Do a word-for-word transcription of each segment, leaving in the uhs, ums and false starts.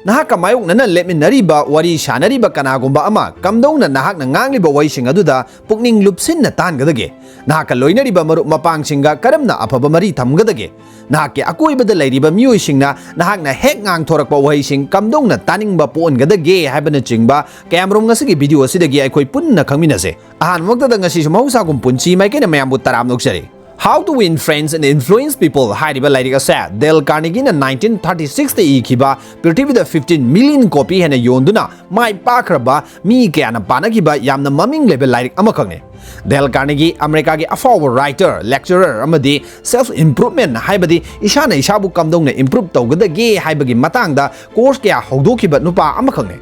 ꯅꯍꯥꯛꯀ ꯃꯥꯌꯣꯛꯅꯅ ꯂꯦꯞꯃꯤꯟꯅꯔꯤꯕ, ꯋꯥꯔꯤ ꯁꯥꯅꯔꯤꯕ ꯀꯅꯥꯒꯨꯝꯕ ꯑꯃ ꯀꯝꯗꯧꯅ ꯅꯍꯥꯛꯅ ꯉꯥꯡꯂꯤꯕ ꯋꯥꯍꯩꯁꯤꯡ ꯑꯗꯨꯗ ꯄꯨꯛꯅꯤꯡ ꯂꯨꯞꯁꯤꯟꯅ ꯇꯥꯍꯟꯒꯗꯒꯦ? ꯅꯍꯥꯛꯀ ꯂꯣꯏꯅꯔꯤꯕ ꯃꯔꯨꯞ ꯃꯄꯥꯡꯁꯤꯡꯒ ꯀꯔꯝꯅ ꯑꯐꯕ ꯃꯔꯤ ꯊꯝꯒꯗꯒꯦ? ꯅꯍꯥꯛꯀꯤ ꯑꯀꯣꯏꯕꯗ ꯂꯩꯔꯤꯕ ꯃꯤꯑꯣꯏꯁꯤꯡꯅ ꯅꯍꯥꯛꯅ ꯍꯦꯛ ꯉꯥꯡꯊꯣꯔꯛꯄ ꯋꯥꯍꯩꯁꯤꯡ ꯀꯝꯗꯧꯅ ꯇꯥꯅꯤꯡꯕ ꯄꯣꯛꯍꯟꯒꯗꯒꯦ ꯍꯥꯏꯕꯅꯆꯤꯡꯕ ꯀꯌꯥꯃꯔꯨꯝ ꯉꯁꯤꯒꯤ ꯚꯤꯗꯤꯑꯣ ꯑꯁꯤꯗꯒꯤ ꯑꯩꯈꯣꯏ ꯄꯨꯟꯅ ꯈꯪꯃꯤꯟꯅꯁꯦ꯫ ꯑꯍꯥꯟꯕꯃꯛꯇꯗ ꯉꯁꯤꯁꯨ ꯃꯍꯧꯁꯥꯒꯨꯝ ꯄꯨꯟꯁꯤ ꯃꯥꯏꯀꯩꯅ ꯃꯌꯥꯝꯕꯨ ꯇꯔꯥꯝꯅ ꯑꯣꯛꯆꯔꯤ꯫ How to Win Friends and Influence People ꯍꯥꯏꯔꯤꯕ ꯂꯥꯏꯔꯤꯛ ꯑꯁꯦ ꯗꯦꯜ ꯀꯥꯔꯅꯤꯒꯤꯅ ꯅꯥꯏꯟꯇꯤꯟ ꯊꯥꯔꯇꯤ ꯁꯤꯛꯁꯇ ꯏꯈꯤꯕ ꯄ꯭ꯔꯤꯊꯤꯕꯤꯗ ꯐꯤꯐꯇꯤꯟ ꯃꯤꯂꯤꯌꯟ ꯀꯣꯄꯤ ꯍꯦꯟꯅ ꯌꯣꯟꯗꯨꯅ ꯃꯥꯏ ꯄꯥꯛꯈ꯭ꯔꯕ ꯃꯤ ꯀꯌꯥꯅ ꯄꯥꯅꯈꯤꯕ ꯌꯥꯝꯅ ꯃꯃꯤꯡ ꯂꯩꯕ ꯂꯥꯏꯔꯤꯛ ꯑꯃꯈꯛꯅꯤ꯫ ꯗꯦꯜ ꯀꯥꯔꯅꯤꯒꯤ ꯑꯃꯦꯔꯤꯀꯥꯒꯤ ꯑꯐꯥꯎꯕ ꯔꯥꯏꯇꯔ, ꯂꯦꯛꯆꯔꯔ ꯑꯃꯗꯤ ꯁꯦꯜꯐ ꯏꯝꯄ꯭ꯔꯨꯚꯃꯦꯟ ꯍꯥꯏꯕꯗꯤ ꯏꯁꯥꯅ ꯏꯁꯥꯕꯨ ꯀꯝꯗꯧꯅ ꯏꯝꯄ꯭ꯔꯨꯚ ꯇꯧꯒꯗꯒꯦ ꯍꯥꯏꯕꯒꯤ ꯃꯇꯥꯡꯗ ꯀꯣꯔꯁ ꯀꯌꯥ ꯍꯧꯗꯣꯛꯈꯤꯕ ꯅꯨꯄꯥ ꯑꯃꯈꯛꯅꯤ꯫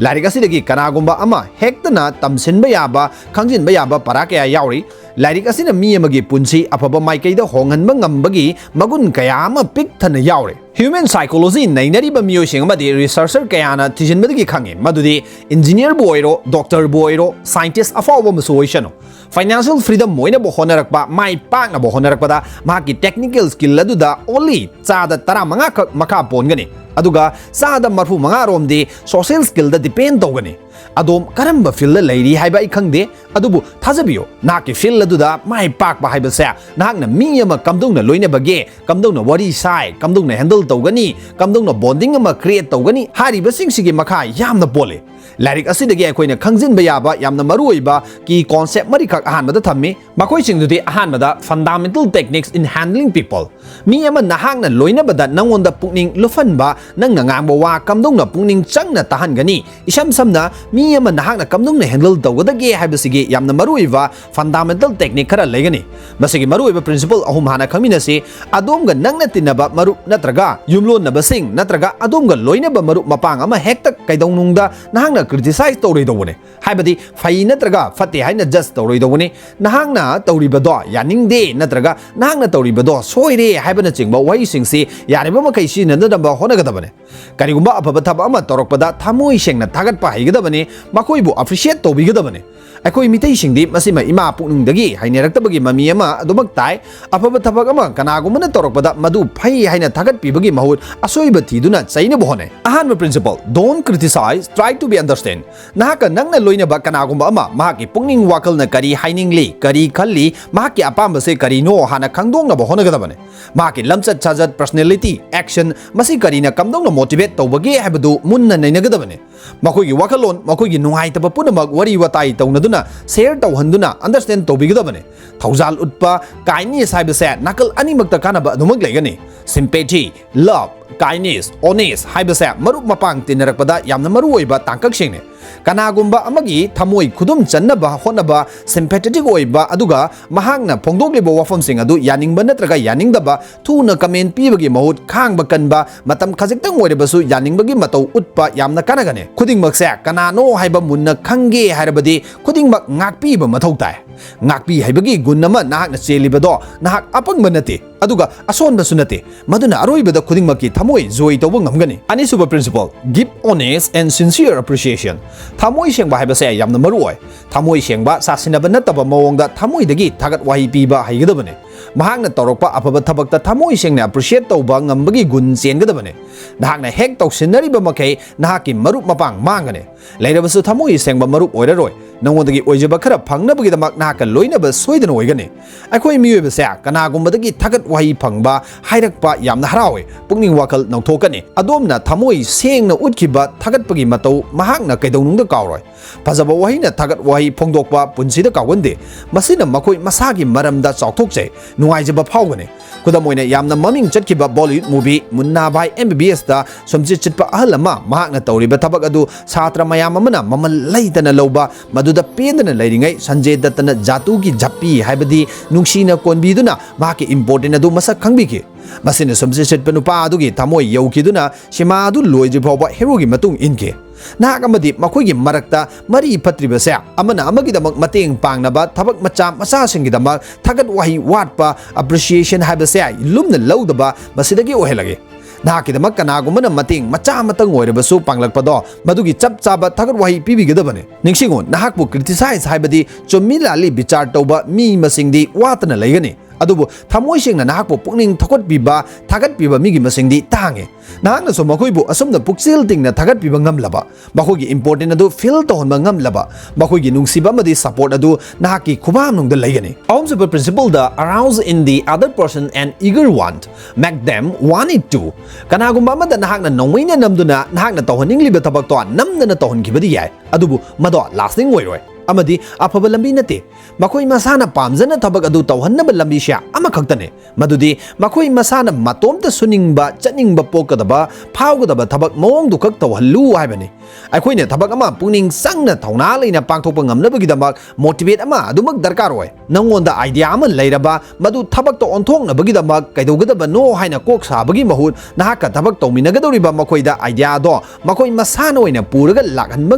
ꯂꯥꯏꯔꯤꯛ ꯑꯁꯤꯗꯒꯤ ꯀꯅꯥꯒꯨꯝꯕ ꯑꯃ ꯍꯦꯛꯇꯅ ꯇꯝꯁꯤꯟꯕ ꯌꯥꯕ, ꯈꯪꯖꯤꯟꯕ ꯌꯥꯕ ꯄꯔꯥ ꯀꯌꯥ ꯌꯥꯎꯔꯤ꯫ ꯂꯥꯏꯔꯤꯛ ꯑꯁꯤꯅ ꯃꯤ ꯑꯃꯒꯤ ꯄꯨꯟꯁꯤ ꯑꯐꯕ ꯃꯥꯏꯀꯩꯗ ꯍꯣꯡꯍꯟꯕ ꯉꯝꯕꯒꯤ ꯃꯒꯨꯟ ꯀꯌꯥ ꯑꯃ ꯄꯤꯛ ꯊꯟꯅ ꯌꯥꯎꯔꯤ꯫ Human psychology ꯅꯩꯅꯔꯤꯕ ꯃꯤꯑꯣꯏꯁꯤꯡ ꯑꯃꯗꯤ ꯔꯤꯁꯔꯆꯔ ꯀꯌꯥꯅ ꯊꯤꯖꯤꯟꯕꯗꯒꯤ ꯈꯪꯉꯤ ꯃꯗꯨꯗꯤ ꯏꯟꯖꯤꯅꯤꯌꯔꯕꯨ ꯑꯣꯏꯔꯣ, ꯗꯣꯛꯇꯔꯕꯨ ꯑꯣꯏꯔꯣ, ꯁꯥꯏꯟꯇꯤꯁ ꯑꯐꯥꯎꯕ ꯑꯃꯁꯨ ꯑꯣꯏꯁꯅꯨ, ꯐꯥꯏꯅꯥꯟꯁꯤꯌꯦꯜ ꯐ꯭ꯔꯤꯗꯝ ꯑꯣꯏꯅꯕ ꯍꯣꯠꯅꯔꯛꯄ, ꯃꯥꯏ ꯄꯥꯛꯅꯕ ꯍꯣꯠꯅꯔꯛꯄꯗ ꯃꯍꯥꯛꯀꯤ ꯇꯦꯛꯅꯤꯀꯦꯜ ꯁ꯭ꯀꯤꯜ ꯑꯗꯨꯗ only ꯆꯥꯗ ꯇꯔꯥꯃꯉꯥ ꯈꯛ ꯃꯈꯥ ꯄꯣꯟꯒꯅꯤ, ꯑꯗꯨꯒ ꯆꯥꯗ ꯃꯔꯐꯨ ꯃꯉꯥ ꯔꯣꯝꯗꯤ ꯁꯣꯁꯤꯌꯦꯜ ꯁ꯭ꯀꯤꯜꯗ ꯗꯤꯄꯦꯟ ꯇꯧꯒꯅꯤ꯫ ꯑꯗꯣꯝ ꯀꯔꯝꯕ ꯐꯤꯜꯗ ꯂꯩꯔꯤ ꯍꯥꯏꯕ ꯑꯩ ꯈꯪꯗꯦ, ꯑꯗꯨꯕꯨ ꯊꯥꯖꯕꯤꯌꯨ, ꯅꯍꯥꯛꯀꯤ ꯐꯤꯜꯗ ꯑꯗꯨꯗ ꯃꯥꯏ ꯄꯥꯛꯄ ꯍꯥꯏꯕꯁꯦ ꯅꯍꯥꯛꯅ ꯃꯤ ꯑꯃ ꯀꯝꯗꯧꯅ ꯂꯣꯏꯅꯕꯒꯦ, ꯀꯝꯗꯧꯅ ꯋꯥꯔꯤ ꯁꯥꯏ, ꯀꯝꯗꯧꯅ ꯍꯦꯟꯗꯜ ꯇꯧꯒꯅꯤ, ꯀꯝꯗꯧꯅ ꯕꯣꯟꯗꯤꯡ ꯑꯃ ꯀ꯭ꯔꯤꯌꯦꯠ ꯇꯧꯒꯅꯤ ꯍꯥꯏꯔꯤꯕꯁꯤꯡꯁꯤꯒꯤ ꯃꯈꯥ ꯌꯥꯝꯅ ꯄꯣꯜꯂꯤ꯫ ꯂꯥꯏꯔꯤꯛ ꯑꯁꯤꯗꯒꯤ ꯑꯩꯈꯣꯏꯅ ꯈꯪꯖꯤꯟꯕ ꯌꯥꯕ ꯌꯥꯝꯅ ꯃꯔꯨꯑꯣꯏꯕ ꯀꯤ ꯀꯣꯟꯁꯦꯞ ꯃꯔꯤꯈꯛ ꯑꯍꯥꯟꯕꯗ ꯊꯝꯃꯤ꯫ ꯃꯈꯣꯏꯁꯤꯡꯗꯨꯗꯤ ꯑꯍꯥꯟꯕꯗ fundamental techniques in handling people꯫ ꯃꯤ ꯑꯃ ꯅꯍꯥꯛꯅ ꯂꯣꯏꯅꯕꯗ ꯅꯪꯉꯣꯟꯗ ꯄꯨꯛꯅꯤꯡ ꯂꯨꯞꯍꯟꯕ, ꯅꯪꯅ ꯉꯥꯡꯕ ꯋꯥ ꯀꯝꯗꯧꯅ ꯄꯨꯛꯅꯤꯡ ꯆꯪꯅ ꯇꯥꯍꯟꯒꯅꯤ, ꯏꯁꯝ ꯁꯝꯅ ꯃꯤ ꯑꯃ ꯅꯍꯥꯛꯅ ꯀꯝꯗꯧꯅ ꯍꯦꯟꯗꯜ ꯇꯧꯒꯗꯒꯦ ꯍꯥꯏꯕꯁꯤꯒꯤ ꯌꯥꯝꯅ ꯃꯔꯨꯑꯣꯏꯕ ꯐꯟꯗꯥꯃꯦꯟꯇꯜ ꯇꯦꯛꯅꯤꯛ ꯈꯔ ꯂꯩꯒꯅꯤ꯫ ꯃꯁꯤꯒꯤ ꯃꯔꯨꯑꯣꯏꯕ ꯄ꯭ꯔꯤꯟꯁꯤꯄꯜ ꯑꯍꯨꯝ ꯍꯥꯟꯅ ꯈꯪꯃꯤꯟꯅꯁꯤ꯫ ꯑꯗꯣꯝꯒ ꯅꯛꯅ ꯇꯤꯟꯅꯕ ꯃꯔꯨꯞ ꯅꯠꯇ꯭ꯔꯒ ꯌꯨꯝꯂꯣꯟꯅꯕꯁꯤꯡ ꯅꯠꯇ꯭ꯔꯒ ꯑꯗꯣꯝꯒ ꯂꯣꯏꯅꯕ ꯃꯔꯨꯞ ꯃꯄꯥꯡ ꯑꯃ ꯍꯦꯛꯇ ꯀꯩꯗꯧꯅꯨꯡꯗ ꯅꯍꯥꯛꯅ ꯀ꯭ꯔꯤꯇꯤꯁꯥꯏꯁ ꯇꯧꯔꯣꯏꯗꯧꯕꯅꯤ꯫ ꯍꯥꯏꯕꯗꯤ ꯐꯩ ꯅꯠꯇ꯭ꯔꯒ ꯐꯠꯇꯦ ꯍꯥꯏꯅ ꯖꯁ ꯇꯧꯔꯣꯏꯗꯧꯕꯅꯤ꯫ ꯅꯍꯥꯛꯅ ꯇꯧꯔꯤꯕꯗꯣ ꯌꯥꯅꯤꯡꯗꯦ ꯅꯠꯇ꯭ꯔꯒ ꯅꯍꯥꯛꯅ ꯇꯧꯔꯤꯕꯗꯣ ꯁꯣꯏꯔꯦ ꯍꯥꯏꯕꯅꯆꯤꯡꯕ ꯋꯥꯍꯩꯁꯤꯡꯁꯤ ꯌꯥꯔꯤꯕ ꯃꯈꯩ ꯁꯤꯖꯤꯟꯅꯗꯅꯕ ꯍꯣꯠꯅꯒꯗꯕꯅꯤ꯫ ꯀꯔꯤꯒꯨꯝꯕ ꯑꯐꯕ ꯊꯕꯛ ꯑꯃ ꯇꯧꯔꯛꯄꯗ ꯊꯃꯣꯏ ꯁꯦꯡꯅ ꯊꯥꯒꯠꯄ ꯍꯩꯒꯗꯕꯅꯤ꯫ ꯃꯈꯣꯏꯕꯨ ꯑꯦꯄ꯭ꯔꯤꯁꯤꯌꯦꯠ ꯇꯧꯕꯤꯒꯗꯕꯅꯤ꯫ ꯑꯩꯈꯣꯏ ꯃꯤꯇꯩꯁꯤꯡꯗꯤ ꯃꯁꯤꯃ ꯏꯃꯥ ꯄꯨꯛꯅꯤꯡꯗꯒꯤ ꯍꯩꯅꯔꯛꯇꯕꯒꯤ ꯃꯃꯤ ꯑꯃ ꯑꯗꯨꯃꯛ ꯇꯥꯏ꯫ ꯑꯐꯕ ꯊꯕꯛ ꯑꯃ ꯀꯅꯥꯒꯨꯝꯕꯅ ꯇꯧꯔꯛꯄꯗ ꯃꯗꯨ ꯐꯩ ꯍꯥꯏꯅ ꯊꯥꯒꯠꯄꯤꯕꯒꯤ ꯃꯍꯨꯠ ꯑꯁꯣꯏꯕ ꯊꯤꯗꯨꯅ ꯆꯩꯅꯕ ꯍꯣꯠꯅꯩ꯫ ꯑꯍꯥꯟꯕ principle, don't criticize, try to be understand꯫ ꯅꯍꯥꯛꯀ ꯅꯪꯅ ꯂꯣꯏꯅꯕ ꯀꯅꯥꯒꯨꯝꯕ ꯑꯃ ꯃꯍꯥꯛꯀꯤ ꯄꯨꯛꯅꯤꯡ ꯋꯥꯈꯜꯅ ꯀꯔꯤ ꯍꯥꯏꯅꯤꯡꯂꯤ, ꯀꯔꯤ ꯈꯜꯂꯤ, ꯃꯍꯥꯛꯀꯤ ꯑꯄꯥꯝꯕꯁꯦ ꯀꯔꯤꯅꯣ ꯍꯥꯟꯅ ꯈꯪꯗꯣꯛꯅꯕ ꯍꯣꯠꯅꯒꯗꯕꯅꯤ꯫ ꯃꯍꯥꯛꯀꯤ ꯂꯝꯆꯠ ꯁꯥꯖꯠ, personality, action, ꯃꯁꯤ ꯀꯔꯤꯅ ꯀꯝꯗꯧꯅ motivate ꯇꯧꯕꯒꯦ ꯍꯥꯏꯕꯗꯨ ꯃꯨꯟꯅ ꯅꯩꯅꯒꯗꯕꯅꯤ꯫ ꯃꯈꯣꯏꯒꯤ ꯋꯥꯈꯜꯂꯣꯟ, ꯃꯈꯣꯏꯒꯤ ꯅꯨꯡꯉꯥꯏꯇꯕ ꯄꯨꯝꯅꯃꯛ ꯋꯥꯔꯤ ꯋꯥꯇꯥꯏ ꯇꯧꯅꯗꯨꯅ, share ꯇꯧꯍꯟꯗꯨꯅ understand ꯇꯧꯕꯤꯒꯗꯕꯅꯤ꯫ ꯊꯧꯖꯥꯜ ꯎꯠꯄ, kindness ꯍꯥꯏꯕꯁꯦ ꯅꯥꯀꯜ ꯑꯅꯤꯃꯛꯇ ꯀꯥꯟꯅꯕ ꯑꯗꯨꯃꯛ ꯂꯩꯒꯅꯤ꯫ Sympathy, love, kindness, honest ꯍꯥꯏꯕꯁꯦ ꯃꯔꯨꯞ ꯃꯄꯥꯡ ꯇꯤꯟꯅꯔꯛꯄꯗ ꯌꯥꯝꯅ ꯃꯔꯨ ꯑꯣꯏꯕ ꯇꯥꯡꯀꯛꯁꯤꯡꯅꯤ꯫ ꯀꯅꯥꯒꯨꯝꯕ ꯑꯃꯒꯤ ꯊꯃꯣꯏ ꯈꯨꯗꯨꯝ ꯆꯟꯅꯕ ꯍꯣꯠꯅꯕ, sympathetic ꯑꯣꯏꯕ, ꯑꯗꯨꯒ ꯃꯍꯥꯛꯅ ꯐꯣꯡꯗꯣꯛꯂꯤꯕ ꯋꯥꯐꯝꯁꯤꯡ ꯑꯗꯨ ꯌꯥꯅꯤꯡꯕ ꯅꯠꯇ꯭ꯔꯒ ꯌꯥꯅꯤꯡꯗꯕ, ꯊꯨꯅ comment ꯄꯤꯕꯒꯤ ꯃꯍꯨꯠ ꯈꯥꯡꯕ ꯀꯟꯕ, ꯃꯇꯝ ꯈꯖꯤꯛꯇꯪ ꯑꯣꯏꯔꯕꯁꯨ ꯌꯥꯅꯤꯡꯕꯒꯤ ꯃꯇꯧ ꯎꯠꯄ ꯌꯥꯝꯅ ꯀꯥꯟꯅꯒꯅꯤ꯫ ꯈꯨꯗꯤꯡꯃꯛꯁꯦ ꯀꯅꯥꯅꯣ ꯍꯥꯏꯕ ꯃꯨꯟꯅ ꯈꯪꯒꯦ ꯍꯥꯏꯔꯕꯗꯤ ꯈꯨꯗꯤꯡꯃꯛ ꯉꯥꯛꯄꯤꯕ ꯃꯊꯧ ꯇꯥꯏ꯫ ꯉꯥꯛꯄꯤ ꯍꯩꯕꯒꯤ ꯒꯨꯟ ꯑꯃ ꯅꯍꯥꯛꯅ ꯆꯦꯜꯂꯤꯕꯗꯣ ꯅꯍꯥꯛ ꯑꯄꯪꯕ ꯅꯠꯇꯦ, ꯑꯗꯨꯒ ꯑꯁꯣꯟꯕꯁꯨ ꯅꯠꯇꯦ꯫ ꯃꯗꯨꯅ ꯑꯔꯣꯏꯕꯗ ꯈꯨꯗꯤꯡꯃꯛꯀꯤ ꯊꯃꯣꯏ ꯖꯣꯏ ꯇꯧꯕ ꯉꯝꯒꯅꯤ꯫ ꯑꯅꯤꯁꯨꯕ principle, give honest and sincere appreciation꯫ ꯊꯃꯣꯏ ꯁꯦꯡꯕ ꯍꯥꯏꯕꯁꯦ ꯌꯥꯝꯅ ꯃꯔꯨ ꯑꯣꯏ꯫ ꯊꯃꯣꯏ ꯁꯦꯡꯕ, ꯁꯥꯁꯤꯟꯅꯕ ꯅꯠꯇꯕ ꯃꯑꯣꯡꯗ ꯊꯃꯣꯏꯗꯒꯤ ꯊꯥꯒꯠ ꯋꯥꯍꯩ ꯄꯤꯕ ꯍꯩꯒꯗꯕꯅꯤ꯫ ꯃꯍꯥꯛꯅ ꯇꯧꯔꯛꯄ ꯑꯐꯕ ꯊꯕꯛꯇ ꯊꯃꯣꯏ ꯁꯦꯡꯅ appreciate ꯇꯧꯕ ꯉꯝꯕꯒꯤ ꯒꯨꯟ ꯆꯦꯟꯒꯗꯕꯅꯤ꯫ ꯅꯍꯥꯛꯅ ꯍꯦꯛ ꯇꯧꯁꯤꯟꯅꯔꯤꯕ ꯃꯈꯩ ꯅꯍꯥꯛꯀꯤ ꯃꯔꯨꯞ ꯃꯄꯥꯡ ꯃꯥꯡꯒꯅꯤ꯫ ꯂꯩꯔꯕꯁꯨ ꯊꯃꯣꯏ ꯁꯦꯡꯕ ꯃꯔꯨꯞ ꯑꯣꯏꯔꯔꯣꯏ꯫ ꯅꯉꯣꯟꯗꯒꯤ ꯑꯣꯏꯖꯕ ꯈꯔ ꯐꯪꯅꯕꯒꯤꯗꯃꯛ ꯅꯍꯥꯛꯀ ꯂꯣꯏꯅꯕ ꯁꯣꯏꯗꯅ ꯑꯣꯏꯒꯅꯤ꯫ ꯑꯩꯈꯣꯏ ꯃꯤꯑꯣꯏꯕꯁꯦ ꯀꯅꯥꯒꯨꯝꯕꯗꯒꯤ ꯊꯥꯒꯠ ꯋꯥꯍꯩ ꯐꯪꯕ, ꯍꯥꯏꯔꯛꯄ ꯌꯥꯝꯅ ꯍꯔꯥꯎꯏ꯫ ꯄꯨꯛꯅꯤꯡ ꯋꯥꯈꯜ ꯅꯧꯊꯣꯛꯀꯅꯤ꯫ ꯑꯗꯣꯝꯅ ꯊꯃꯣꯏ ꯁꯦꯡꯅ ꯎꯠꯈꯤꯕ ꯊꯥꯒꯠꯄꯒꯤ ꯃꯇꯧ ꯃꯍꯥꯛꯅ ꯀꯩꯗꯧꯅꯨꯡꯗ ꯀꯥꯎꯔꯣꯏ꯫ ꯐꯖꯕ ꯋꯥꯍꯩꯅ ꯊꯥꯒꯠ ꯋꯥꯍꯩ ꯐꯣꯡꯗꯣꯛꯄ ꯄꯨꯟꯁꯤꯗ ꯀꯥꯎꯒꯟꯗꯦ꯫ ꯃꯁꯤꯅ ꯃꯈꯣꯏ ꯃꯁꯥꯒꯤ ꯃꯔꯝꯗ ꯆꯥꯎꯊꯣꯛꯆꯩ, ꯅꯨꯡꯉꯥꯏꯖꯕ ꯐꯥꯎꯒꯅꯤ꯫ ꯈꯨꯗꯝ ꯑꯣꯏꯅ, ꯌꯥꯝꯅ ꯃꯃꯤꯡ ꯆꯠꯈꯤꯕ Bollywood movie ꯃꯨꯟꯅꯥ ꯚꯥꯏ M B B S ꯇ ꯁꯨꯝꯆꯤꯠ ꯁꯤꯠꯄ ꯑꯍꯜ ꯑꯃ ꯃꯍꯥꯛꯅ ꯇꯧꯔꯤꯕ ꯊꯕꯛ ꯑꯗꯨ ꯁꯥꯇ꯭ꯔ ꯃꯌꯥꯝ ꯑꯃꯅ ꯃꯃꯜ ꯂꯩꯇꯅ ꯂꯧꯕ, ꯃꯗꯨꯗ ꯄꯦꯟꯗꯅ ꯂꯩꯔꯤꯉꯩ ꯁꯟꯖꯦ ꯗꯠꯇꯅ ꯖꯥꯇꯨꯒꯤ ꯖꯞꯄꯤ ꯍꯥꯏꯕꯗꯤ ꯅꯨꯡꯁꯤꯅ ꯀꯣꯟꯕꯤꯗꯨꯅ ꯃꯍꯥꯛꯀꯤ important ꯑꯗꯨ ꯃꯁꯛ ꯈꯪꯕꯤꯈꯤ꯫ ꯃꯁꯤꯅ ꯁꯨꯝꯆꯤꯠ ꯁꯤꯠꯄ ꯅꯨꯄꯥ ꯑꯗꯨꯒꯤ ꯊꯃꯣꯏ ꯌꯧꯈꯤꯗꯨꯅ ꯁꯤꯃꯥ ꯑꯗꯨ ꯂꯣꯏꯗ꯭ꯔꯤ ꯐꯥꯎꯕ ꯍꯦꯔꯣꯒꯤ ꯃꯇꯨꯡ ꯏꯟꯈꯤ꯫ ꯅꯍꯥꯛ ꯑꯃꯗꯤ ꯃꯈꯣꯏꯒꯤ ꯃꯔꯛꯇ ꯃꯔꯤ ꯐꯠꯇ꯭ꯔꯤꯕꯁꯦ ꯑꯃꯅ ꯑꯃꯒꯤꯗꯃꯛ ꯃꯇꯦꯡ ꯄꯥꯡꯅꯕ, ꯊꯕꯛ ꯃꯆꯥ ꯃꯆꯥꯁꯤꯡꯒꯤꯗꯃꯛ ꯊꯥꯒꯠ ꯋꯥꯍꯩ ꯋꯥꯠꯄ, appreciation ꯍꯥꯏꯕꯁꯦ ꯂꯨꯝꯅ ꯂꯧꯗꯕ, ꯃꯁꯤꯗꯒꯤ ꯑꯣꯏꯍꯜꯂꯒꯦ꯫ ꯅꯍꯥꯛꯀꯤꯗꯃꯛ ꯀꯅꯥꯒꯨꯝꯕꯅ ꯃꯇꯦꯡ ꯃꯆꯥ ꯑꯃꯇꯪ ꯑꯣꯏꯔꯕꯁꯨ ꯄꯥꯡꯂꯛꯄꯗꯣ, ꯃꯗꯨꯒꯤ ꯆꯞ ꯆꯥꯕ ꯊꯥꯒꯠ ꯋꯥꯍꯩ ꯄꯤꯕꯤꯒꯗꯕꯅꯤ꯫ ꯅꯤꯡꯁꯤꯡꯉꯨ, ꯅꯍꯥꯛꯄꯨ criticize ꯍꯥꯏꯕꯗꯤ ꯆꯨꯝꯃꯤ ꯂꯥꯜꯂꯤ ꯕꯤꯆꯥꯔ ꯇꯧꯕ ꯃꯤ ꯃꯁꯤꯡꯗꯤ ꯋꯥꯠꯇꯅ ꯂꯩꯒꯅꯤ, ꯑꯗꯨꯕꯨ ꯊꯃꯣꯏ ꯁꯦꯡꯅ ꯅꯍꯥꯛꯄꯨ ꯄꯨꯛꯅꯤꯡ ꯊꯧꯒꯠꯄꯤꯕ, ꯊꯥꯒꯠꯄꯤꯕ ꯃꯤꯒꯤ ꯃꯁꯤꯡꯗꯤ ꯇꯥꯡꯉꯤ꯫ ꯅꯍꯥꯛꯅꯁꯨ ꯃꯈꯣꯏꯕꯨ ꯑꯁꯨꯝꯅ ꯄꯨꯛꯆꯦꯜ ꯇꯤꯡꯅ ꯊꯥꯒꯠꯄꯤꯕ ꯉꯝꯂꯕ, ꯃꯈꯣꯏꯒꯤ important ꯑꯗꯨ feel ꯇꯧꯍꯟꯕ ꯉꯝꯂꯕ, ꯃꯈꯣꯏꯒꯤ ꯅꯨꯡꯁꯤꯕ ꯑꯃꯗꯤ support ꯑꯗꯨ ꯅꯍꯥꯛꯀꯤ ꯈꯨꯕꯥꯛꯅꯨꯡꯗ ꯂꯩꯒꯅꯤ꯫ ꯑꯍꯨꯝꯁꯨꯕ principle the, arouse in the other person an eager want, make them want it too. ꯀꯅꯥꯒꯨꯝꯕ ꯑꯃꯗ ꯅꯍꯥꯛꯅ ꯅꯣꯡꯃꯩꯅ ꯅꯝꯗꯨꯅ ꯅꯍꯥꯛꯅ ꯇꯧꯍꯟꯅꯤꯡꯂꯤꯕ ꯊꯕꯛꯇꯣ ꯅꯝꯗꯅ ꯇꯧꯍꯟꯈꯤꯕꯗꯤ ꯌꯥꯏ, ꯑꯗꯨꯕꯨ ꯃꯗꯣ lasting ꯑꯣꯏꯔꯣꯏ ꯑꯃꯗꯤ ꯑꯐꯕ ꯂꯝꯕꯤ ꯅꯠꯇꯦ꯫ ꯃꯈꯣꯏ ꯃꯁꯥꯅ ꯄꯥꯝꯖꯅ ꯊꯕꯛ ꯑꯗꯨ ꯇꯧꯍꯟꯅꯕ ꯂꯝꯕꯤꯁꯦ ꯑꯃꯈꯛꯇꯅꯦ, ꯃꯗꯨꯗꯤ ꯃꯈꯣꯏ ꯃꯁꯥꯅ ꯃꯇꯣꯝꯇ ꯁꯨꯅꯤꯡꯕ, ꯆꯠꯅꯤꯡꯕ ꯄꯣꯛꯀꯗꯕ, ꯐꯥꯎꯒꯗꯕ ꯊꯕꯛ ꯃꯑꯣꯡꯗꯨꯈꯛ ꯇꯧꯍꯜꯂꯨ ꯍꯥꯏꯕꯅꯤ꯫ ꯑꯩꯈꯣꯏꯅ ꯊꯕꯛ ꯑꯃ ꯄꯨꯛꯅꯤꯡ ꯆꯪꯅ ꯊꯧꯅꯥ ꯂꯩꯅ ꯄꯥꯡꯊꯣꯛꯄ ꯉꯝꯅꯕꯒꯤꯗꯃꯛ motivate ꯑꯃ ꯑꯗꯨꯃꯛ ꯗꯔꯀꯥꯔ ꯑꯣꯏ꯫ ꯅꯪꯉꯣꯟꯗ idea ꯑꯃ ꯂꯩꯔꯕ, ꯃꯗꯨ ꯊꯕꯛꯇ ꯑꯣꯟꯊꯣꯛꯅꯕꯒꯤꯗꯃꯛ ꯀꯩꯗꯧꯒꯗꯕꯅꯣ ꯍꯥꯏꯅ ꯀꯣꯛ ꯁꯥꯕꯒꯤ ꯃꯍꯨꯠ, ꯅꯍꯥꯛꯀ ꯊꯕꯛ ꯇꯧꯃꯤꯟꯅꯒꯗꯧꯔꯤꯕ ꯃꯈꯣꯏꯗ idea ꯑꯗꯣ ꯃꯈꯣꯏ ꯃꯁꯥꯅ ꯑꯣꯏꯅ ꯄꯨꯔꯒ ꯂꯥꯛꯍꯟꯕ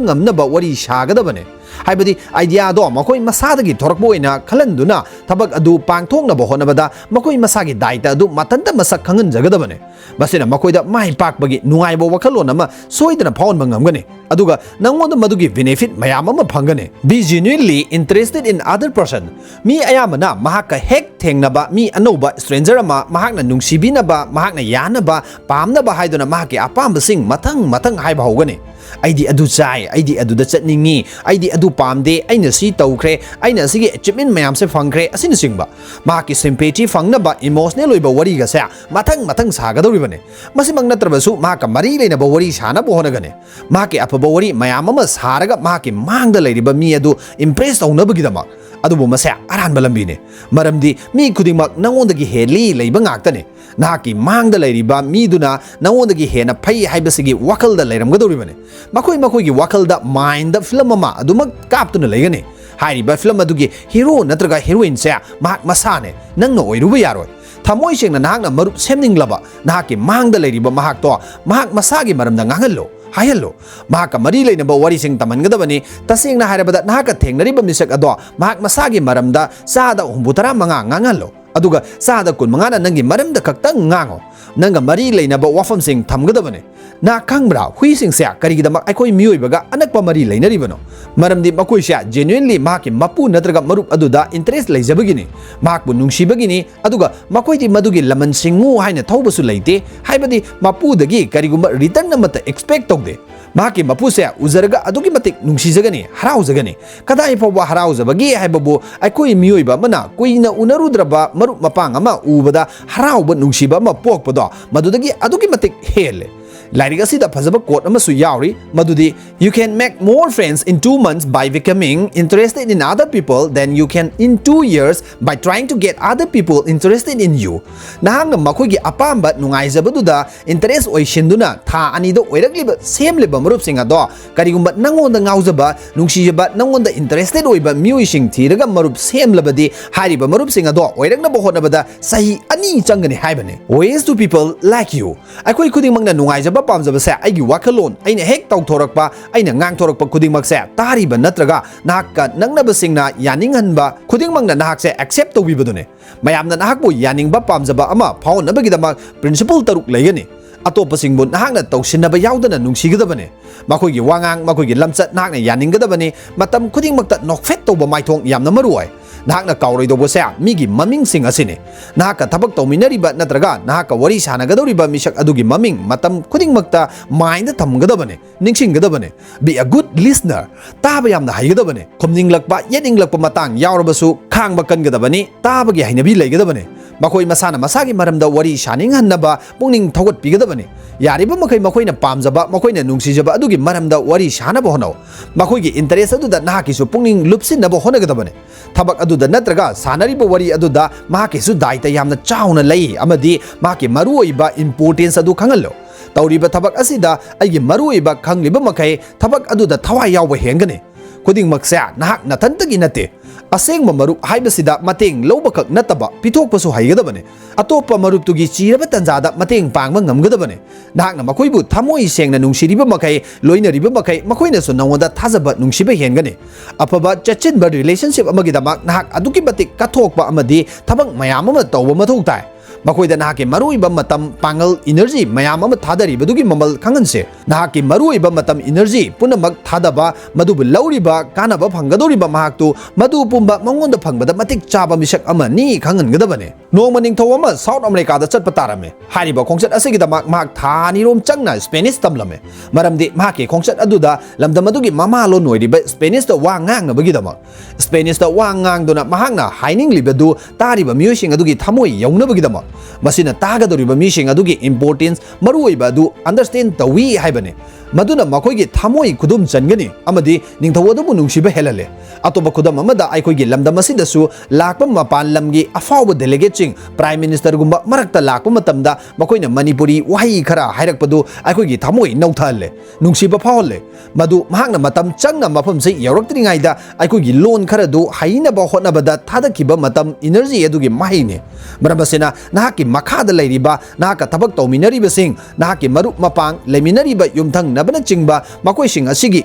ꯉꯝꯅꯕ ꯋꯥꯔꯤ ꯁꯥꯒꯗꯕꯅꯤ꯫ ꯍꯥꯏꯕꯗꯤ idea ꯑꯗꯣ ꯃꯈꯣꯏ ꯃꯁꯥꯗꯒꯤ ꯊꯣꯔꯛꯄ ꯑꯣꯏꯅ ꯈꯜꯍꯟꯗꯨꯅ ꯊꯕꯛ ꯑꯗꯨ ꯄꯥꯡꯊꯣꯛꯅꯕ ꯍꯣꯠꯅꯕꯗ ꯃꯈꯣꯏ ꯃꯁꯥꯒꯤ ꯗꯥꯏꯇ ꯑꯗꯨ ꯃꯊꯟꯇ ꯃꯁꯛ ꯈꯪꯍꯟꯖꯒꯗꯕꯅꯤ꯫ ꯃꯁꯤꯅ ꯃꯈꯣꯏꯗ ꯃꯥꯏ ꯄꯥꯛꯄꯒꯤ ꯅꯨꯡꯉꯥꯏꯕ ꯋꯥꯈꯜꯂꯣꯟ ꯑꯃ ꯁꯣꯏꯗꯅ ꯐꯥꯎꯍꯟꯕ ꯉꯝꯒꯅꯤ, ꯑꯗꯨꯒ ꯅꯪꯉꯣꯟꯗ ꯃꯗꯨꯒꯤ benefit ꯃꯌꯥꯝ ꯑꯃ ꯐꯪꯒꯅꯤ꯫ Be genuinely interested in other person. ꯃꯤ ꯑꯌꯥꯝꯕꯅ ꯃꯍꯥꯛꯀ ꯍꯦꯛ ꯊꯦꯡꯅꯕ ꯃꯤ ꯑꯅꯧꯕ stranger ꯑꯃ ꯃꯍꯥꯛꯅ ꯅꯨꯡꯁꯤꯕꯤꯅꯕ, ꯃꯍꯥꯛꯅ ꯌꯥꯅꯕ, ꯄꯥꯝꯅꯕ ꯍꯥꯏꯗꯨꯅ ꯃꯍꯥꯛꯀꯤ ꯑꯄꯥꯝꯕꯁꯤꯡ ꯃꯊꯪ ꯃꯊꯪ ꯍꯥꯏꯕ ꯍꯧꯒꯅꯤ꯫ "ꯑꯩꯗꯤ ꯑꯗꯨ ꯆꯥꯏ, ꯑꯩꯗꯤ ꯑꯗꯨꯗ ꯆꯠꯅꯤꯡꯉꯤ, ꯑꯩꯗꯤ ꯑꯗꯨ ꯄꯥꯝꯗꯦ, ꯑꯩꯅ ꯁꯤ ꯇꯧꯈ꯭ꯔꯦ, ꯑꯩꯅ ꯑꯁꯤꯒꯤ achievement ꯃꯌꯥꯝꯁꯦ ꯐꯪꯈ꯭ꯔꯦ", ꯑꯁꯤꯅꯆꯤꯡꯕ꯫ ꯃꯍꯥꯛꯀꯤ sympathy ꯐꯪꯅꯕ emotional ꯑꯣꯏꯕ ꯋꯥꯔꯤꯒꯁꯦ ꯃꯊꯪ ꯃꯊꯪ ꯁꯥꯒꯗꯧꯔꯤꯕꯅꯤ꯫ ꯃꯁꯤꯃꯛ ꯅꯠꯇ꯭ꯔꯕꯁꯨ ꯃꯍꯥꯛꯀ ꯃꯔꯤ ꯂꯩꯅꯕ ꯋꯥꯔꯤ ꯁꯥꯅꯕ ꯍꯣꯠꯅꯒꯅꯤ꯫ ꯃꯍꯥꯛꯀꯤ ꯑꯐꯕ ꯋꯥꯔꯤ ꯃꯌꯥꯝ ꯑꯃ ꯁꯥꯔꯒ ꯃꯍꯥꯛꯀꯤ ꯃꯥꯡꯗ ꯂꯩꯔꯤꯕ ꯃꯤ ꯑꯗꯨ impress ꯇꯧꯅꯕꯒꯤꯗꯃꯛ꯫ ꯑꯗꯨꯕꯨ ꯃꯁꯦ ꯑꯔꯥꯟꯕ ꯂꯝꯕꯤꯅꯤ, ꯃꯔꯝꯗꯤ ꯃꯤ ꯈꯨꯗꯤꯡꯃꯛ ꯅꯉꯣꯟꯗꯒꯤ ꯍꯦꯜꯂꯤ ꯂꯩꯕ ꯉꯥꯛꯇꯅꯤ꯫ ꯅꯍꯥꯛꯀꯤ ꯃꯥꯡꯗ ꯂꯩꯔꯤꯕ ꯃꯤꯗꯨꯅ ꯅꯉꯣꯟꯗꯒꯤ ꯍꯦꯟꯅ ꯐꯩ ꯍꯥꯏꯕꯁꯤꯒꯤ ꯋꯥꯈꯜꯗ ꯂꯩꯔꯝꯒꯗꯧꯔꯤꯕꯅꯤ꯫ ꯃꯈꯣꯏ ꯃꯈꯣꯏꯒꯤ ꯋꯥꯈꯜꯗ mind film ꯑꯃ ꯑꯗꯨꯃꯛ ꯀꯥꯞꯇꯨꯅ ꯂꯩꯒꯅꯤ꯫ ꯍꯥꯏꯔꯤꯕ film ꯑꯗꯨꯒꯤ hero ꯅꯠꯇ꯭ꯔꯒ heroineꯁꯦ ꯃꯍꯥꯛ ꯃꯁꯥꯅꯦ, ꯅꯪꯅ ꯑꯣꯏꯔꯨꯕ ꯌꯥꯔꯣꯏ꯫ ꯊꯃꯣꯏ ꯁꯦꯡꯅ ꯅꯍꯥꯛꯅ ꯃꯔꯨꯞ ꯁꯦꯝꯅꯤꯡꯂꯕ ꯅꯍꯥꯛꯀꯤ ꯃꯥꯡꯗ ꯂꯩꯔꯤꯕ ꯃꯍꯥꯛꯇꯣ ꯃꯍꯥꯛ ꯃꯁꯥꯒꯤ ꯃꯔꯝꯗ ꯉꯥꯡꯍꯜꯂꯨ, ꯍꯥꯏꯍꯜꯂꯨ꯫ ꯃꯍꯥꯛꯀ ꯃꯔꯤ ꯂꯩꯅꯕ ꯋꯥꯔꯤꯁꯤꯡ ꯇꯝꯍꯟꯒꯗꯕꯅꯤ꯫ ꯇꯁꯦꯡꯅ ꯍꯥꯏꯔꯕꯗ, ꯅꯍꯥꯛꯀ ꯊꯦꯡꯅꯔꯤꯕ ꯃꯤꯁꯛ ꯑꯗꯣ ꯃꯍꯥꯛ ꯃꯁꯥꯒꯤ ꯃꯔꯝꯗ ꯆꯥꯗ ꯍꯨꯝꯐꯨꯇꯔꯥ ꯃꯉꯥ ꯉꯥꯡꯍꯜꯂꯨ꯫ ꯑꯗꯨꯒ ꯆꯥꯗ ꯀꯨꯟ ꯃꯉꯥꯅ ꯅꯪꯒꯤ ꯃꯔꯝꯗ ꯈꯛꯇꯪ ꯉꯥꯡꯉꯣ꯫ ꯅꯪꯒ ꯃꯔꯤ ꯂꯩꯅꯕ ꯋꯥꯐꯝꯁꯤꯡ ꯊꯝꯒꯗꯕꯅꯤ꯫ ꯅꯍꯥꯛ ꯈꯪꯕ꯭ꯔꯥ, ꯍꯨꯏꯁꯤꯡꯁꯦ ꯀꯔꯤꯒꯤꯗꯃꯛ ꯑꯩꯈꯣꯏ ꯃꯤꯑꯣꯏꯕꯒ ꯑꯅꯛꯄ ꯃꯔꯤ ꯂꯩꯅꯔꯤꯕꯅꯣ? ꯃꯔꯝꯗꯤ ꯃꯈꯣꯏꯁꯦ genuinely ꯃꯍꯥꯛꯀꯤ ꯃꯄꯨ ꯅꯠꯇ꯭ꯔꯒ ꯃꯔꯨꯞ ꯑꯗꯨꯗ interest ꯂꯩꯖꯕꯒꯤꯅꯤ, ꯃꯍꯥꯛꯄꯨ ꯅꯨꯡꯁꯤꯕꯒꯤꯅꯤ, ꯑꯗꯨꯒ ꯃꯈꯣꯏꯗꯤ ꯃꯗꯨꯒꯤ ꯂꯃꯟ ꯁꯤꯡꯉꯨ ꯍꯥꯏꯅ ꯊꯧꯕꯁꯨ ꯂꯩꯇꯦ, ꯍꯥꯏꯕꯗꯤ ꯃꯄꯨꯗꯒꯤ ꯀꯔꯤꯒꯨꯝꯕ return ꯑꯃꯠꯇ expect ꯇꯧꯗꯦ꯫ ꯃꯍꯥꯛꯀꯤ ꯃꯄꯨꯁꯦ ꯎꯖꯔꯒ ꯑꯗꯨꯛꯀꯤ ꯃꯇꯤꯛ ꯅꯨꯡꯁꯤꯖꯒꯅꯤ, ꯍꯔꯥꯎꯖꯒꯅꯤ꯫ ꯀꯗꯥꯏ ꯐꯥꯎꯕ ꯍꯔꯥꯎꯖꯕꯒꯦ ꯍꯥꯏꯕꯕꯨ, ꯑꯩꯈꯣꯏ ꯃꯤꯑꯣꯏꯕ ꯑꯃꯅ ꯀꯨꯏꯅ ꯎꯅꯔꯨꯗ꯭ꯔꯕ ꯃꯔꯨꯞ ꯃꯄꯥꯡ ꯑꯃ ꯎꯕꯗ ꯍꯔꯥꯎꯕ ꯅꯨꯡꯁꯤꯕ ꯑꯃ ꯄꯣꯛꯄꯗꯣ, ꯃꯗꯨꯗꯒꯤ ꯑꯗꯨꯛꯀꯤ ꯃꯇꯤꯛ ꯍꯦꯜꯂꯦ꯫ ꯂꯥꯏꯔꯤꯛ ꯑꯁꯤꯗ ꯐꯖꯕ quote ꯑꯃꯁꯨ ꯌꯥꯎꯔꯤ, ꯃꯗꯨꯗꯤ, "You can make more friends in two months by becoming interested in other people than you can in two years by trying to get other people interested in you." ꯅꯍꯥꯛꯅ ꯃꯈꯣꯏꯒꯤ ꯑꯄꯥꯝꯕ ꯅꯨꯡꯉꯥꯏꯖꯕꯗꯨꯗ interest ꯑꯣꯏꯁꯤꯟꯗꯨꯅ ꯊꯥ ꯑꯅꯤꯗ ꯑꯣꯏꯔꯛꯂꯤꯕ, ꯁꯦꯝꯂꯤꯕ ꯃꯔꯨꯞꯁꯤꯡ ꯑꯗꯣ, ꯀꯔꯤꯒꯨꯝꯕ ꯅꯪꯉꯣꯟꯗ ꯉꯥꯎꯖꯕ, ꯅꯨꯡꯁꯤꯖꯕ, ꯅꯪꯉꯣꯟꯗ interested ꯑꯣꯏꯕ ꯃꯤꯑꯣꯏꯁꯤꯡ ꯊꯤꯔꯒ ꯃꯔꯨꯞ ꯁꯦꯝꯂꯕꯗꯤ, ꯍꯥꯏꯔꯤꯕ ꯃꯔꯨꯞꯁꯤꯡ ꯑꯗꯣ ꯑꯣꯏꯔꯛꯅꯕ ꯍꯣꯠꯅꯕꯗ ꯆꯍꯤ ꯑꯅꯤ ꯆꯪꯒꯅꯤ ꯍꯥꯏꯕꯅꯤ꯫ Ways to people like you. ꯑꯩꯈꯣꯏ ꯈꯨꯗꯤꯡꯃꯛꯅ ꯅꯨꯡꯉꯥꯏꯖꯕ ꯄꯥꯝꯖꯕꯁꯦ ꯑꯩꯒꯤ ꯋꯥꯈꯜꯂꯣꯟ, ꯑꯩꯅ ꯍꯦꯛ ꯇꯧꯊꯣꯔꯛꯄ, ꯑꯩꯅ ꯉꯥꯡꯊꯣꯔꯛꯄ ꯈꯨꯗꯤꯡꯃꯛꯁꯦ ꯇꯥꯔꯤꯕ ꯅꯠꯇ꯭ꯔꯒ ꯅꯍꯥꯛꯀ ꯅꯛꯅꯕꯁꯤꯡꯅ ꯌꯥꯅꯤꯡꯍꯟꯕ ꯈꯨꯗꯤꯡꯃꯛꯅ ꯅꯍꯥꯛꯁꯦ accept ꯇꯧꯕꯤꯕꯗꯨꯅꯤ꯫ ꯃꯌꯥꯝꯅ ꯅꯍꯥꯛꯄꯨ ꯌꯥꯅꯤꯡꯕ ꯄꯥꯝꯖꯕ ꯑꯃ ꯐꯥꯎꯅꯕꯒꯤꯗꯃꯛ principle ꯇꯔꯨꯛ ꯂꯩꯒꯅꯤ꯫ ꯑꯇꯣꯞꯄꯁꯤꯡꯕꯨ ꯅꯍꯥꯛꯅ ꯇꯧꯁꯤꯟꯅꯕ ꯌꯥꯎꯗꯅ ꯅꯨꯡꯁꯤꯒꯗꯕꯅꯤ꯫ ꯃꯈꯣꯏꯒꯤ ꯋꯥꯉꯥꯡ, ꯃꯈꯣꯏꯒꯤ ꯂꯝꯆꯠ ꯅꯍꯥꯛꯅ ꯌꯥꯅꯤꯡꯒꯗꯕꯅꯤ꯫ ꯃꯇꯝ ꯈꯨꯗꯤꯡꯃꯛꯇ ꯅꯣꯛꯐꯦꯠ ꯇꯧꯕ ꯃꯥꯏꯊꯣꯡ ꯌꯥꯝꯅ ꯃꯔꯨ ꯑꯣꯏ꯫ ꯅꯍꯥꯛꯅ ꯀꯥꯎꯔꯣꯏꯗꯧꯕꯁꯦ ꯃꯤꯒꯤ ꯃꯃꯤꯡꯁꯤꯡ ꯑꯁꯤꯅꯤ꯫ ꯅꯍꯥꯛꯀ ꯊꯕꯛ ꯇꯧꯃꯤꯟꯅꯔꯤꯕ ꯅꯠꯇ꯭ꯔꯒ ꯅꯍꯥꯛꯀ ꯋꯥꯔꯤ ꯁꯥꯟꯅꯒꯗꯧꯔꯤꯕ ꯃꯤꯁꯛ ꯑꯗꯨꯒꯤ ꯃꯃꯤꯡ ꯃꯇꯝ ꯈꯨꯗꯤꯡꯃꯛꯇ mindꯗ ꯊꯝꯒꯗꯕꯅꯤ, ꯅꯤꯡꯁꯤꯡꯒꯗꯕꯅꯤ꯫ Be a good listener. ꯇꯥꯕ ꯌꯥꯝꯅ ꯍꯩꯒꯗꯕꯅꯤ꯫ ꯈꯨꯝꯅꯤꯡꯂꯛꯄ, ꯌꯦꯠꯅꯤꯡꯂꯛꯄ ꯃꯇꯥꯡ ꯌꯥꯎꯔꯕꯁꯨ ꯈꯥꯡꯕ ꯀꯟꯒꯗꯕꯅꯤ, ꯇꯥꯕꯒꯤ ꯍꯩꯅꯕꯤ ꯂꯩꯒꯗꯕꯅꯤ꯫ ꯃꯈꯣꯏ ꯃꯁꯥꯅ ꯃꯁꯥꯒꯤ ꯃꯔꯝꯗ ꯋꯥꯔꯤ ꯁꯥꯅꯤꯡꯍꯟꯅꯕ ꯄꯨꯛꯅꯤꯡ ꯊꯧꯒꯠꯄꯤꯒꯗꯕꯅꯤ꯫ ꯌꯥꯔꯤꯕ ꯃꯈꯩ ꯃꯈꯣꯏꯅ ꯄꯥꯝꯖꯕ, ꯃꯈꯣꯏꯅ ꯅꯨꯡꯁꯤꯖꯕ ꯑꯗꯨꯒꯤ ꯃꯔꯝꯗ ꯋꯥꯔꯤ ꯁꯥꯅꯕ ꯍꯣꯠꯅꯧ꯫ ꯃꯈꯣꯏꯒꯤ interest ꯑꯗꯨꯗ ꯅꯍꯥꯛꯀꯤꯁꯨ ꯄꯨꯛꯅꯤꯡ ꯂꯨꯞꯁꯤꯟꯅꯕ ꯍꯣꯠꯅꯒꯗꯕꯅꯤ꯫ ꯊꯕꯛ ꯑꯗꯨꯗ ꯅꯠꯇ꯭ꯔꯒ ꯁꯥꯟꯅꯔꯤꯕ ꯋꯥꯔꯤ ꯑꯗꯨꯗ ꯃꯍꯥꯛꯀꯤꯁꯨ ꯗꯥꯏꯇ ꯌꯥꯝꯅ ꯆꯥꯎꯅ ꯂꯩ ꯑꯃꯗꯤ ꯃꯍꯥꯛꯀꯤ ꯃꯔꯨꯑꯣꯏꯕ importance ꯑꯗꯨ ꯈꯪꯍꯜꯂꯨ꯫ ꯇꯧꯔꯤꯕ ꯊꯕꯛ ꯑꯁꯤꯗ ꯑꯩꯒꯤ ꯃꯔꯨꯑꯣꯏꯕ ꯈꯪꯂꯤꯕ ꯃꯈꯩ ꯊꯕꯛ ꯑꯗꯨꯗ ꯊꯋꯥꯏ ꯌꯥꯎꯕ ꯍꯦꯟꯒꯅꯤ꯫ ꯈꯨꯗꯤꯡꯃꯛꯁꯦ ꯅꯍꯥꯛ ꯅꯊꯟꯇꯒꯤ ꯅꯠꯇꯦ꯫ ꯑꯁꯦꯡꯕ ꯃꯔꯨꯞ ꯍꯥꯏꯕꯁꯤꯗ ꯃꯇꯦꯡ ꯂꯧꯕꯈꯛ ꯅꯠꯇꯕ, ꯄꯤꯊꯣꯛꯄꯁꯨ ꯍꯩꯒꯗꯕꯅꯤ꯫ ꯑꯇꯣꯞꯄ ꯃꯔꯨꯞꯇꯨꯒꯤ ꯆꯤꯔꯕ ꯇꯟꯖꯥꯗ ꯃꯇꯦꯡ ꯄꯥꯡꯕ ꯉꯝꯒꯗꯕꯅꯤ꯫ ꯅꯍꯥꯛꯅ ꯃꯈꯣꯏꯕꯨ ꯊꯃꯣꯏ ꯁꯦꯡꯅ ꯅꯨꯡꯁꯤꯔꯤꯕ ꯃꯈꯩ, ꯂꯣꯏꯅꯔꯤꯕ ꯃꯈꯩ, ꯃꯈꯣꯏꯅꯁꯨ ꯅꯉꯣꯟꯗ ꯊꯥꯖꯕ, ꯅꯨꯡꯁꯤꯕ ꯍꯦꯟꯒꯅꯤ꯫ ꯑꯐꯕ ꯆꯦꯠꯁꯤꯟꯕ relationship ꯑꯃꯒꯤꯗꯃꯛ ꯅꯍꯥꯛ ꯑꯗꯨꯛꯀꯤ ꯃꯇꯤꯛ ꯀꯠꯊꯣꯛꯄ ꯑꯃꯗꯤ ꯊꯕꯛ ꯃꯌꯥꯝ ꯑꯃ ꯇꯧꯕ ꯃꯊꯧ ꯇꯥꯏ꯫ ꯃꯈꯣꯏꯗ ꯅꯍꯥꯛꯀꯤ ꯃꯔꯨꯑꯣꯏꯕ ꯃꯇꯝ, ꯄꯥꯡꯒꯜ, energy ꯃꯌꯥꯝ ꯑꯃ ꯊꯥꯗꯔꯤꯕꯗꯨꯒꯤ ꯃꯃꯜ ꯈꯪꯍꯟꯁꯦ꯫ ꯅꯍꯥꯛꯀꯤ ꯃꯔꯨꯑꯣꯏꯕ ꯃꯇꯝ, energy ꯄꯨꯝꯅꯃꯛ ꯊꯥꯗꯕ, ꯃꯗꯨꯕꯨ ꯂꯧꯔꯤꯕ, ꯀꯥꯟꯅꯕ ꯐꯪꯒꯗꯧꯔꯤꯕ ꯃꯍꯥꯛꯇꯨ ꯃꯗꯨ ꯄꯨꯝꯕ ꯃꯉꯣꯟꯗ ꯐꯪꯕꯗ ꯃꯇꯤꯛ ꯆꯥꯕ ꯃꯤꯁꯛ ꯑꯃꯅꯤ ꯈꯪꯍꯟꯒꯗꯕꯅꯤ꯫ ꯅꯣꯡꯃ ꯅꯤꯡꯊꯧ ꯑꯃ South Americaꯗ ꯆꯠꯄ ꯇꯥꯔꯝꯃꯤ꯫ ꯍꯥꯏꯔꯤꯕ ꯈꯣꯡꯆꯠ ꯑꯁꯤꯒꯤꯗꯃꯛ ꯃꯍꯥꯛ ꯊꯥ ꯑꯅꯤꯔꯣꯝ ꯆꯪꯅ Spanish ꯇꯝꯂꯝꯃꯤ, ꯃꯔꯝꯗꯤ ꯃꯍꯥꯛꯀꯤ ꯈꯣꯡꯆꯠ ꯑꯗꯨꯗ ꯂꯝꯗꯝ ꯑꯗꯨꯒꯤ ꯃꯃꯥꯂꯣꯟ ꯑꯣꯏꯔꯤꯕ Spanishꯇ ꯋꯥ ꯉꯥꯡꯅꯕꯒꯤꯗꯃꯛ꯫ Spanishꯇ ꯋꯥ ꯉꯥꯡꯗꯨꯅ ꯃꯍꯥꯛꯅ ꯍꯥꯏꯅꯤꯡꯂꯤꯕꯗꯨ ꯇꯥꯔꯤꯕ ꯃꯤꯑꯣꯏꯁꯤꯡ ꯑꯗꯨꯒꯤ ꯊꯃꯣꯏ ꯌꯧꯅꯕꯒꯤꯗꯃꯛ꯫ ꯃꯁꯤꯅ ꯇꯥꯒꯗꯧꯔꯤꯕ ꯃꯤꯁꯤꯡ ꯑꯗꯨꯒꯤ importance, ꯃꯔꯨꯑꯣꯏꯕ ꯑꯗꯨ understand ꯇꯧꯏ ꯍꯥꯏꯕꯅꯤ꯫ ꯃꯗꯨꯅ ꯃꯈꯣꯏꯒꯤ ꯊꯃꯣꯏ ꯈꯨꯗꯨꯝ ꯆꯟꯒꯅꯤ ꯑꯃꯗꯤ ꯅꯤꯡꯊꯧ ꯑꯗꯨꯕꯨ ꯅꯨꯡꯁꯤꯕ ꯍꯦꯜꯍꯜꯂꯦ꯫ ꯑꯇꯣꯞꯄ ꯈꯨꯗꯝ ꯑꯃꯗ, ꯑꯩꯈꯣꯏꯒꯤ ꯂꯝꯗꯝ ꯑꯁꯤꯗꯁꯨ ꯂꯥꯛꯄ ꯃꯄꯥꯟ ꯂꯝꯒꯤ ꯑꯐꯥꯎꯕ delegateꯁꯤꯡ, Prime Ministerꯒꯨꯝꯕ ꯃꯔꯛꯇ ꯂꯥꯛꯄ ꯃꯇꯝꯗ ꯃꯈꯣꯏꯅ ꯃꯅꯤꯄꯨꯔꯤ ꯋꯥꯍꯩ ꯈꯔ ꯍꯥꯏꯔꯛꯄꯗꯨ ꯑꯩꯈꯣꯏꯒꯤ ꯊꯃꯣꯏ ꯅꯧꯊꯍꯜꯂꯦ, ꯅꯨꯡꯁꯤꯕ ꯐꯥꯎꯍꯜꯂꯦ꯫ ꯃꯗꯨ ꯃꯍꯥꯛꯅ ꯃꯇꯝ ꯆꯪꯅ ꯃꯐꯝꯁꯤ ꯌꯧꯔꯛꯇ꯭ꯔꯤꯉꯩꯗ ꯑꯩꯈꯣꯏꯒꯤ ꯂꯣꯟ ꯈꯔꯗꯨ ꯍꯩꯅꯕ ꯍꯣꯠꯅꯕꯗ ꯊꯥꯗꯈꯤꯕ ꯃꯇꯝ, energy ꯑꯗꯨꯒꯤ ꯃꯍꯩꯅꯤ꯫ ꯃꯔꯝ ꯑꯁꯤꯅ, ꯅꯍꯥꯛꯀꯤ ꯃꯈꯥꯗ ꯂꯩꯔꯤꯕ, ꯅꯍꯥꯛꯀ ꯊꯕꯛ ꯇꯧꯃꯤꯟꯅꯔꯤꯕꯁꯤꯡ, ꯅꯍꯥꯛꯀꯤ ꯃꯔꯨꯞ ꯃꯄꯥꯡ, ꯂꯩꯃꯤꯟꯅꯔꯤꯕ ꯌꯨꯝꯊꯪꯅꯕꯅꯆꯤꯡꯕ, ꯃꯈꯣꯏꯁꯤꯡ ꯑꯁꯤꯒꯤ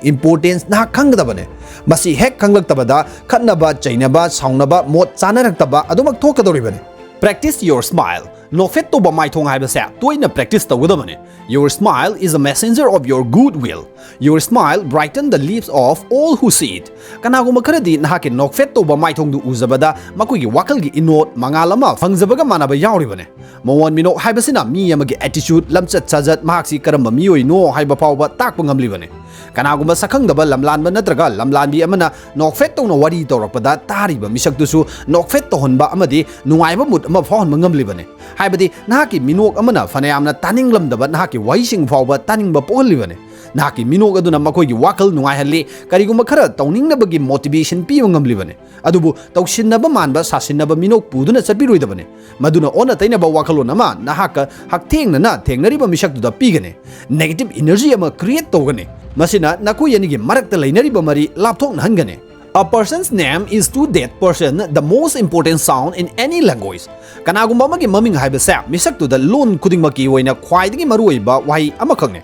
importance ꯅꯍꯥꯛ ꯈꯪꯒꯗꯕꯅꯤ꯫ ꯃꯁꯤ ꯍꯦꯛ ꯈꯪꯂꯛꯇꯕꯗ ꯈꯠꯅꯕ, ꯆꯩꯅꯕ, ꯁꯥꯎꯅꯕ, ꯃꯣꯠ ꯆꯥꯅꯔꯛꯇꯕ ꯑꯗꯨꯃꯛ ꯊꯣꯛꯀꯗꯧꯔꯤꯕꯅꯤ꯫ Practice your smile. ꯅꯣꯛꯐꯦꯠ ꯇꯧꯕ ꯃꯥꯏꯊꯣꯡ ꯍꯥꯏꯕꯁꯦ ꯇꯣꯏꯅ practice ꯇꯧꯒꯗꯕꯅꯤ꯫ Your smile is a messenger of your good will. Your smile brighten the lives of all who see it. ꯀꯅꯥꯒꯨꯝꯕ ꯈꯔꯗꯤ ꯅꯍꯥꯛꯀꯤ ꯅꯣꯛꯐꯦꯠ ꯇꯧꯕ ꯃꯥꯏꯊꯣꯡꯗꯨ ꯎꯖꯕꯗ ꯃꯈꯣꯏꯒꯤ ꯋꯥꯈꯜꯒꯤ ꯏꯅꯣꯠ ꯃꯉꯥꯜ ꯑꯃ ꯐꯪꯖꯕꯒ ꯃꯥꯟꯅꯕ ꯌꯥꯎꯔꯤꯕꯅꯤ꯫ ꯃꯑꯣꯡ ꯃꯤꯅꯣꯛ ꯍꯥꯏꯕꯁꯤꯅ ꯃꯤ ꯑꯃꯒꯤ attitude, ꯂꯝꯆꯠ ꯁꯥꯖꯠ, ꯃꯍꯥꯛꯁꯤ ꯀꯔꯝꯕ ꯃꯤꯑꯣꯏꯅꯣ ꯍꯥꯏꯕ ꯐꯥꯎꯕ ꯇꯥꯛꯄ ꯉꯝꯂꯤꯕꯅꯤ꯫ ꯀꯅꯥꯒꯨꯝꯕ ꯁꯛꯈꯪꯗꯕ ꯂꯝꯂꯥꯟꯕ ꯅꯠꯇ꯭ꯔꯒ ꯂꯝꯂꯥꯟꯕꯤ ꯑꯃꯅ ꯅꯣꯛꯐꯦꯠ ꯇꯧꯅ ꯋꯥꯔꯤ ꯇꯧꯔꯛꯄꯗ ꯇꯥꯔꯤꯕ ꯃꯤꯁꯛꯇꯨꯁꯨ ꯅꯣꯛꯐꯦꯠ ꯇꯧꯍꯟꯕ ꯑꯃꯗꯤ ꯅꯨꯡꯉꯥꯏꯕ mood ꯑꯃ ꯐꯥꯎꯍꯟꯕ ꯉꯝꯂꯤꯕꯅꯤ꯫ ꯍꯥꯏꯕꯗꯤ ꯅꯍꯥꯛꯀꯤ ꯃꯤꯅꯣꯛ ꯑꯃꯅ ꯐꯅꯌꯥꯝꯅ ꯇꯥꯅꯤꯡꯂꯝꯗꯕ ꯅꯍꯥꯛꯀꯤ ꯋꯥꯍꯩꯁꯤꯡ ꯐꯥꯎꯕ ꯇꯥꯅꯤꯡꯕ ꯄꯣꯛꯍꯜꯂꯤꯕꯅꯤ꯫ ꯅꯍꯥꯛꯀꯤ ꯃꯤꯅꯣꯛ ꯑꯗꯨꯅ ꯃꯈꯣꯏꯒꯤ ꯋꯥꯈꯜ ꯅꯨꯡꯉꯥꯏꯍꯜꯂꯤ, ꯀꯔꯤꯒꯨꯝꯕ ꯈꯔ ꯇꯧꯅꯤꯡꯅꯕꯒꯤ motivation ꯄꯤꯕ ꯉꯝꯂꯤꯕꯅꯤ꯫ ꯑꯗꯨꯕꯨ ꯇꯧꯁꯤꯟꯅꯕ ꯃꯥꯟꯕ ꯁꯥꯁꯤꯟꯅꯕ ꯃꯤꯅꯣꯛ ꯄꯨꯗꯨꯅ ꯆꯠꯄꯤꯔꯣꯏꯗꯕꯅꯤ꯫ ꯃꯗꯨꯅ ꯑꯣꯟꯅ ꯇꯩꯅꯕ ꯋꯥꯈꯜꯂꯣꯟ ꯑꯃ ꯅꯍꯥꯛꯀ ꯍꯛꯊꯦꯡꯅꯅ ꯊꯦꯡꯅꯔꯤꯕ ꯃꯤꯁꯛꯇꯨꯗ ꯄꯤꯒꯅꯤ꯫ Negative energy ꯑꯃ create ꯇꯧꯒꯅꯤ꯫ ꯃꯁꯤꯅ ꯅꯈꯣꯏ ꯑꯅꯤꯒꯤ ꯃꯔꯛꯇ ꯂꯩꯅꯔꯤꯕ ꯃꯔꯤ ꯂꯥꯞꯊꯣꯛꯅꯍꯟꯒꯅꯤ꯫ A person's name is to that person the most important sound in any language. ꯀꯅꯥꯒꯨꯝꯕ ꯑꯃꯒꯤ ꯃꯃꯤꯡ ꯍꯥꯏꯕꯁꯦ ꯃꯤꯁꯛꯇꯨꯗ ꯂꯣꯟ ꯈꯨꯗꯤꯡꯃꯛꯀꯤ ꯑꯣꯏꯅ ꯈ꯭ꯋꯥꯏꯗꯒꯤ ꯃꯔꯨꯑꯣꯏꯕ ꯋꯥꯍꯩ ꯑꯃꯈꯛꯅꯤ꯫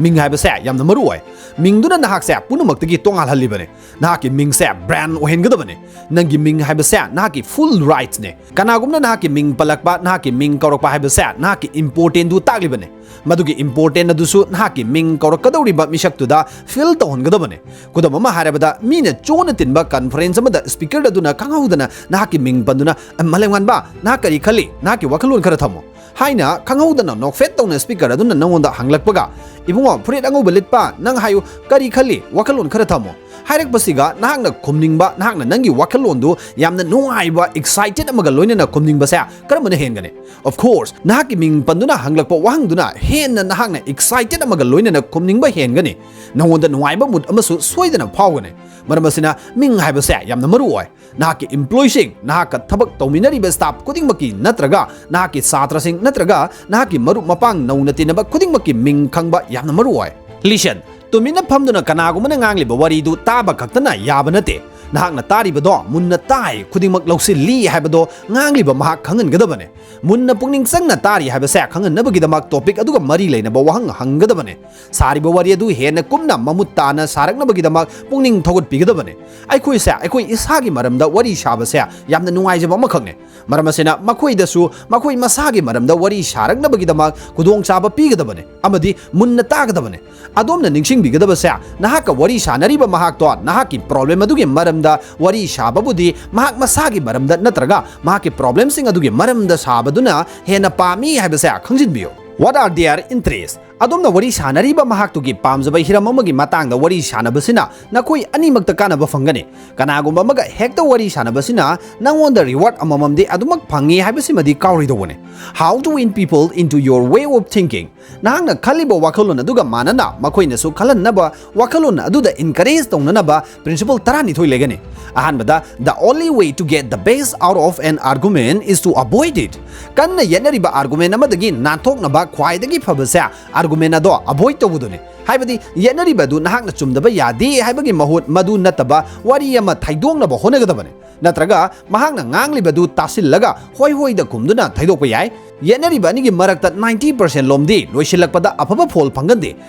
ꯃꯤꯡ ꯍꯥꯏꯕꯁꯦ ꯌꯥꯝꯅ ꯃꯔꯨ ꯑꯣꯏ꯫ ꯃꯤꯡꯗꯨꯅ ꯅꯍꯥꯛꯁꯦ ꯄꯨꯝꯅꯃꯛꯇꯒꯤ ꯇꯣꯉꯥꯜꯍꯜꯂꯤꯕꯅꯤ꯫ ꯅꯍꯥꯛꯀꯤ ꯃꯤꯡꯁꯦ brand ꯑꯣꯏꯍꯟꯒꯗꯕꯅꯤ꯫ ꯅꯪꯒꯤ ꯃꯤꯡ ꯍꯥꯏꯕꯁꯦ ꯅꯍꯥꯛꯀꯤ full rightꯅꯤ꯫ ꯀꯅꯥꯒꯨꯝꯅ ꯅꯍꯥꯛꯀꯤ ꯃꯤꯡ ꯄꯜꯂꯛꯄ, ꯅꯍꯥꯛꯀꯤ ꯃꯤꯡ ꯀꯧꯔꯛꯄ ꯍꯥꯏꯕꯁꯦ ꯅꯍꯥꯛꯀꯤ importantꯗꯨ ꯇꯥꯛꯂꯤꯕꯅꯤ꯫ ꯃꯗꯨꯒꯤ important ꯑꯗꯨꯁꯨ ꯅꯍꯥꯛꯀꯤ ꯃꯤꯡ ꯀꯧꯔꯛꯀꯗꯧꯔꯤꯕ ꯃꯤꯁꯛꯇꯨꯗ feel ꯇꯧꯍꯟꯒꯗꯕꯅꯤ꯫ ꯈꯨꯗꯝ ꯑꯃ ꯍꯥꯏꯔꯕꯗ, ꯃꯤꯅ ꯆꯣꯟꯅ ꯇꯤꯟꯕ conference ꯑꯃꯗ speaker ꯑꯗꯨꯅ ꯈꯪꯍꯧꯗꯅ ꯅꯍꯥꯛꯀꯤ ꯃꯤꯡ ꯄꯟꯗꯨꯅ, "ꯑ, ꯃꯥꯂꯦꯝꯉꯥꯟꯕ, ꯅꯍꯥꯛ ꯀꯔꯤ ꯈꯜꯂꯤ? ꯅꯍꯥꯛꯀꯤ ꯋꯥꯈꯜꯂꯣꯟ ꯈꯔ ꯊꯝꯃꯨ," ꯍꯥꯏꯅ ꯈꯪꯍꯧꯗꯅ ꯅꯣꯛꯐꯦꯠ ꯇꯧꯅ speaker ꯑꯗꯨꯅ ꯅꯉꯣꯟꯗ ꯍꯪꯂꯛꯄꯒ, "ꯏꯕꯨꯡꯉꯣ, ꯐꯨꯔꯤꯠ ꯑꯉꯧꯕ ꯂꯤꯠꯄ, ꯅꯪ ꯍꯥꯏꯌꯨ, ꯀꯔꯤ ꯈꯜꯂꯤ? ꯋꯥꯈꯜꯂꯣꯟ ꯈꯔ ꯊꯝꯃꯨ," ꯍꯥꯏꯔꯛꯄꯁꯤꯒ ꯅꯍꯥꯛꯅ ꯈꯨꯝꯅꯤꯡꯕ, ꯅꯍꯥꯛꯅ ꯅꯪꯒꯤ ꯋꯥꯈꯜꯂꯣꯟꯗꯨ ꯌꯥꯝꯅ ꯅꯨꯡꯉꯥꯏꯕ, excited ꯑꯃꯒ ꯂꯣꯏꯅꯅ ꯈꯨꯝꯅꯤꯡꯕꯁꯦ ꯀꯔꯝꯕꯅ ꯍꯦꯟꯒꯅꯤ? Of course, ꯅꯍꯥꯛꯀꯤ ꯃꯤꯡ ꯄꯟꯗꯨꯅ ꯍꯪꯂꯛꯄ ꯋꯥꯍꯪꯗꯨꯅ ꯍꯦꯟꯅ ꯅꯍꯥꯛꯅ excited ꯑꯃꯒ ꯂꯣꯏꯅꯅ ꯈꯨꯝꯅꯤꯡꯕ ꯍꯦꯟꯒꯅꯤ꯫ ꯅꯉꯣꯟꯗ ꯅꯨꯡꯉꯥꯏꯕ mood ꯑꯃꯁꯨ ꯁꯣꯏꯗꯅ ꯐꯥꯎꯒꯅꯤ꯫ ꯃꯔꯝ ꯑꯁꯤꯅ, ꯃꯤꯡ ꯍꯥꯏꯕꯁꯦ ꯌꯥꯝꯅ ꯃꯔꯨ ꯑꯣꯏ꯫ ꯅꯍꯥꯛꯀꯤ employeeꯁꯤꯡ, ꯅꯍꯥꯛꯀ ꯊꯕꯛ ꯇꯧꯃꯤꯟꯅꯔꯤꯕ staff ꯈꯨꯗꯤꯡꯃꯛꯀꯤ ꯅꯠꯇ꯭ꯔꯒ ꯅꯍꯥꯛꯀꯤ ꯁꯥꯇ꯭ꯔꯁꯤꯡ ꯅꯠꯇ꯭ꯔꯒ ꯅꯍꯥꯛꯀꯤ ꯃꯔꯨꯞ ꯃꯄꯥꯡ ꯅꯧꯅ ꯇꯤꯟꯅꯕ ꯈꯨꯗꯤꯡꯃꯛꯀꯤ ꯃꯤꯡ ꯈꯪꯕ ꯌꯥꯝꯅ ꯃꯔꯨ ꯑꯣꯏ꯫ Listen, ꯇꯨꯃꯤꯟꯅ ꯐꯝꯗꯨꯅ ꯀꯅꯥꯒꯨꯝꯕꯅ ꯉꯥꯡꯂꯤꯕ ꯋꯥꯔꯤꯗꯨ ꯇꯥꯕ ꯈꯛꯇꯅ ꯌꯥꯕ ꯅꯠꯇꯦ꯫ ꯅꯍꯥꯛꯅ ꯇꯥꯔꯤꯕꯗꯣ ꯃꯨꯟꯅ ꯇꯥꯏ, ꯈꯨꯗꯤꯡꯃꯛ ꯂꯧꯁꯤꯜꯂꯤ ꯍꯥꯏꯕꯗꯣ ꯉꯥꯡꯂꯤꯕ ꯃꯍꯥꯛ ꯈꯪꯍꯟꯒꯗꯕꯅꯤ꯫ ꯃꯨꯟꯅ ꯄꯨꯛꯅꯤꯡ ꯆꯪꯅ ꯇꯥꯔꯤ ꯍꯥꯏꯕꯁꯦ ꯈꯪꯍꯟꯅꯕꯒꯤꯗꯃꯛ topic ꯑꯗꯨꯒ ꯃꯔꯤ ꯂꯩꯅꯕ ꯋꯥꯍꯪ ꯍꯪꯒꯗꯕꯅꯤ꯫ ꯁꯥꯔꯤꯕ ꯋꯥꯔꯤ ꯑꯗꯨ ꯍꯦꯟꯅ ꯀꯨꯞꯅ ꯃꯃꯨꯠ ꯇꯥꯅ ꯁꯥꯔꯛꯅꯕꯒꯤꯗꯃꯛ ꯄꯨꯛꯅꯤꯡ ꯊꯧꯒꯠꯄꯤꯒꯗꯕꯅꯤ꯫ ꯑꯩꯈꯣꯏꯁꯦ ꯑꯩꯈꯣꯏ ꯏꯁꯥꯒꯤ ꯃꯔꯝꯗ ꯋꯥꯔꯤ ꯁꯥꯕꯁꯦ ꯌꯥꯝꯅ ꯅꯨꯡꯉꯥꯏꯖꯕ ꯑꯃꯈꯛꯅꯤ꯫ ꯃꯔꯝ ꯑꯁꯤꯅ, ꯃꯈꯣꯏꯗꯁꯨ ꯃꯈꯣꯏ ꯃꯁꯥꯒꯤ ꯃꯔꯝꯗ ꯋꯥꯔꯤ ꯁꯥꯔꯛꯅꯕꯒꯤꯗꯃꯛ ꯈꯨꯗꯣꯡꯆꯥꯕ ꯄꯤꯒꯗꯕꯅꯤ ꯑꯃꯗꯤ ꯃꯨꯟꯅ ꯇꯥꯒꯗꯕꯅꯤ꯫ ꯑꯗꯣꯝꯅ ꯅꯤꯡꯁꯤꯡꯕꯤꯒꯗꯕꯁꯦ, ꯅꯍꯥꯛꯀ ꯋꯥꯔꯤ ꯁꯥꯅꯔꯤꯕ ꯃꯍꯥꯛꯇꯣ ꯅꯍꯥꯛꯀꯤ problem ꯑꯗꯨꯒꯤ ꯃꯔꯝꯗ ꯋꯥꯔꯤ ꯁꯥꯕꯕꯨꯗꯤ ꯃꯍꯥꯛ ꯃꯁꯥꯒꯤ ꯃꯔꯝꯗ ꯅꯠꯇ꯭ꯔꯒ ꯃꯍꯥꯛꯀꯤ problemꯁꯤꯡ ꯑꯗꯨꯒꯤ ꯃꯔꯝꯗ ꯁꯥꯕꯗꯨꯅ ꯍꯦꯟꯅ ꯄꯥꯝꯃꯤ ꯍꯥꯏꯕꯁꯦ ꯈꯪꯖꯤꯟꯕꯤꯌꯨ꯫ What are their interests? ꯑꯗꯣꯝꯅ ꯋꯥꯔꯤ ꯁꯥꯅꯔꯤꯕ ꯃꯍꯥꯛꯇꯨꯒꯤ ꯄꯥꯝꯖꯕ ꯍꯤꯔꯝ ꯑꯃꯒꯤ ꯃꯇꯥꯡꯗ ꯋꯥꯔꯤ ꯁꯥꯅꯕꯁꯤꯅ ꯅꯈꯣꯏ ꯑꯅꯤꯃꯛꯇ ꯀꯥꯟꯅꯕ ꯐꯪꯒꯅꯤ꯫ ꯀꯅꯥꯒꯨꯝꯕ ꯑꯃꯒ ꯍꯦꯛꯇ ꯋꯥꯔꯤ ꯁꯥꯅꯕꯁꯤꯅ ꯅꯉꯣꯟꯗ reward ꯑꯃꯃꯝꯗꯤ ꯑꯗꯨꯃꯛ ꯐꯪꯉꯤ ꯍꯥꯏꯕꯁꯤꯃꯗꯤ ꯀꯥꯎꯔꯣꯏꯗꯧꯕꯅꯤ꯫ How to win people into your way of thinking? ꯅꯍꯥꯛꯅ ꯈꯜꯂꯤꯕ ꯋꯥꯈꯜꯂꯣꯟ ꯑꯗꯨꯒ ꯃꯥꯟꯅꯅ ꯃꯈꯣꯏꯅꯁꯨ ꯈꯜꯍꯟꯅꯕ ꯋꯥꯈꯜꯂꯣꯟ ꯑꯗꯨꯗ encourage ꯇꯧꯅꯅꯕ principle ꯇꯔꯥꯅꯤꯊꯣꯏ ꯂꯩꯒꯅꯤ꯫ ꯑꯍꯥꯟꯕꯗ, the only way to get the best out of an argument is to avoid it. ꯀꯟꯅ ꯌꯦꯠꯅꯔꯤꯕ argument ꯑꯃꯗꯒꯤ ꯅꯥꯟꯊꯣꯛꯅꯕ ꯈ꯭ꯋꯥꯏꯗꯒꯤ ꯐꯕꯁꯦ argument ꯑꯗꯣ avoid ꯇꯧꯕꯗꯨꯅꯤ꯫ ꯍꯥꯏꯕꯗꯤ ꯌꯦꯠꯅꯔꯤꯕ ꯑꯗꯨ ꯅꯍꯥꯛꯅ ꯆꯨꯝꯗꯕ ꯌꯥꯗꯦ ꯍꯥꯏꯕꯒꯤ ꯃꯍꯨꯠ ꯃꯗꯨ ꯅꯠꯇꯕ ꯋꯥꯔꯤ ꯑꯃ ꯊꯩꯗꯣꯛꯅꯕ ꯍꯣꯠꯅꯒꯗꯕꯅꯤ꯫ ꯅꯠꯇ꯭ꯔꯒ ꯃꯍꯥꯛꯅ ꯉꯥꯡꯂꯤꯕꯗꯨ ꯇꯥꯁꯤꯜꯂꯒ ꯍꯣꯏ ꯍꯣꯏꯗ ꯈꯨꯝꯗꯨꯅ ꯊꯩꯗꯣꯛꯄ ꯌꯥꯏ꯫ ꯌꯦꯠꯅꯔꯤꯕ ꯑꯅꯤꯒꯤ ꯃꯔꯛꯇ ninety percent ꯂꯣꯝꯗꯤ ꯂꯣꯏꯁꯤꯜꯂꯛꯄꯗ ꯑꯐꯕ ꯐꯣꯜ ꯐꯪꯒꯟꯗꯦ,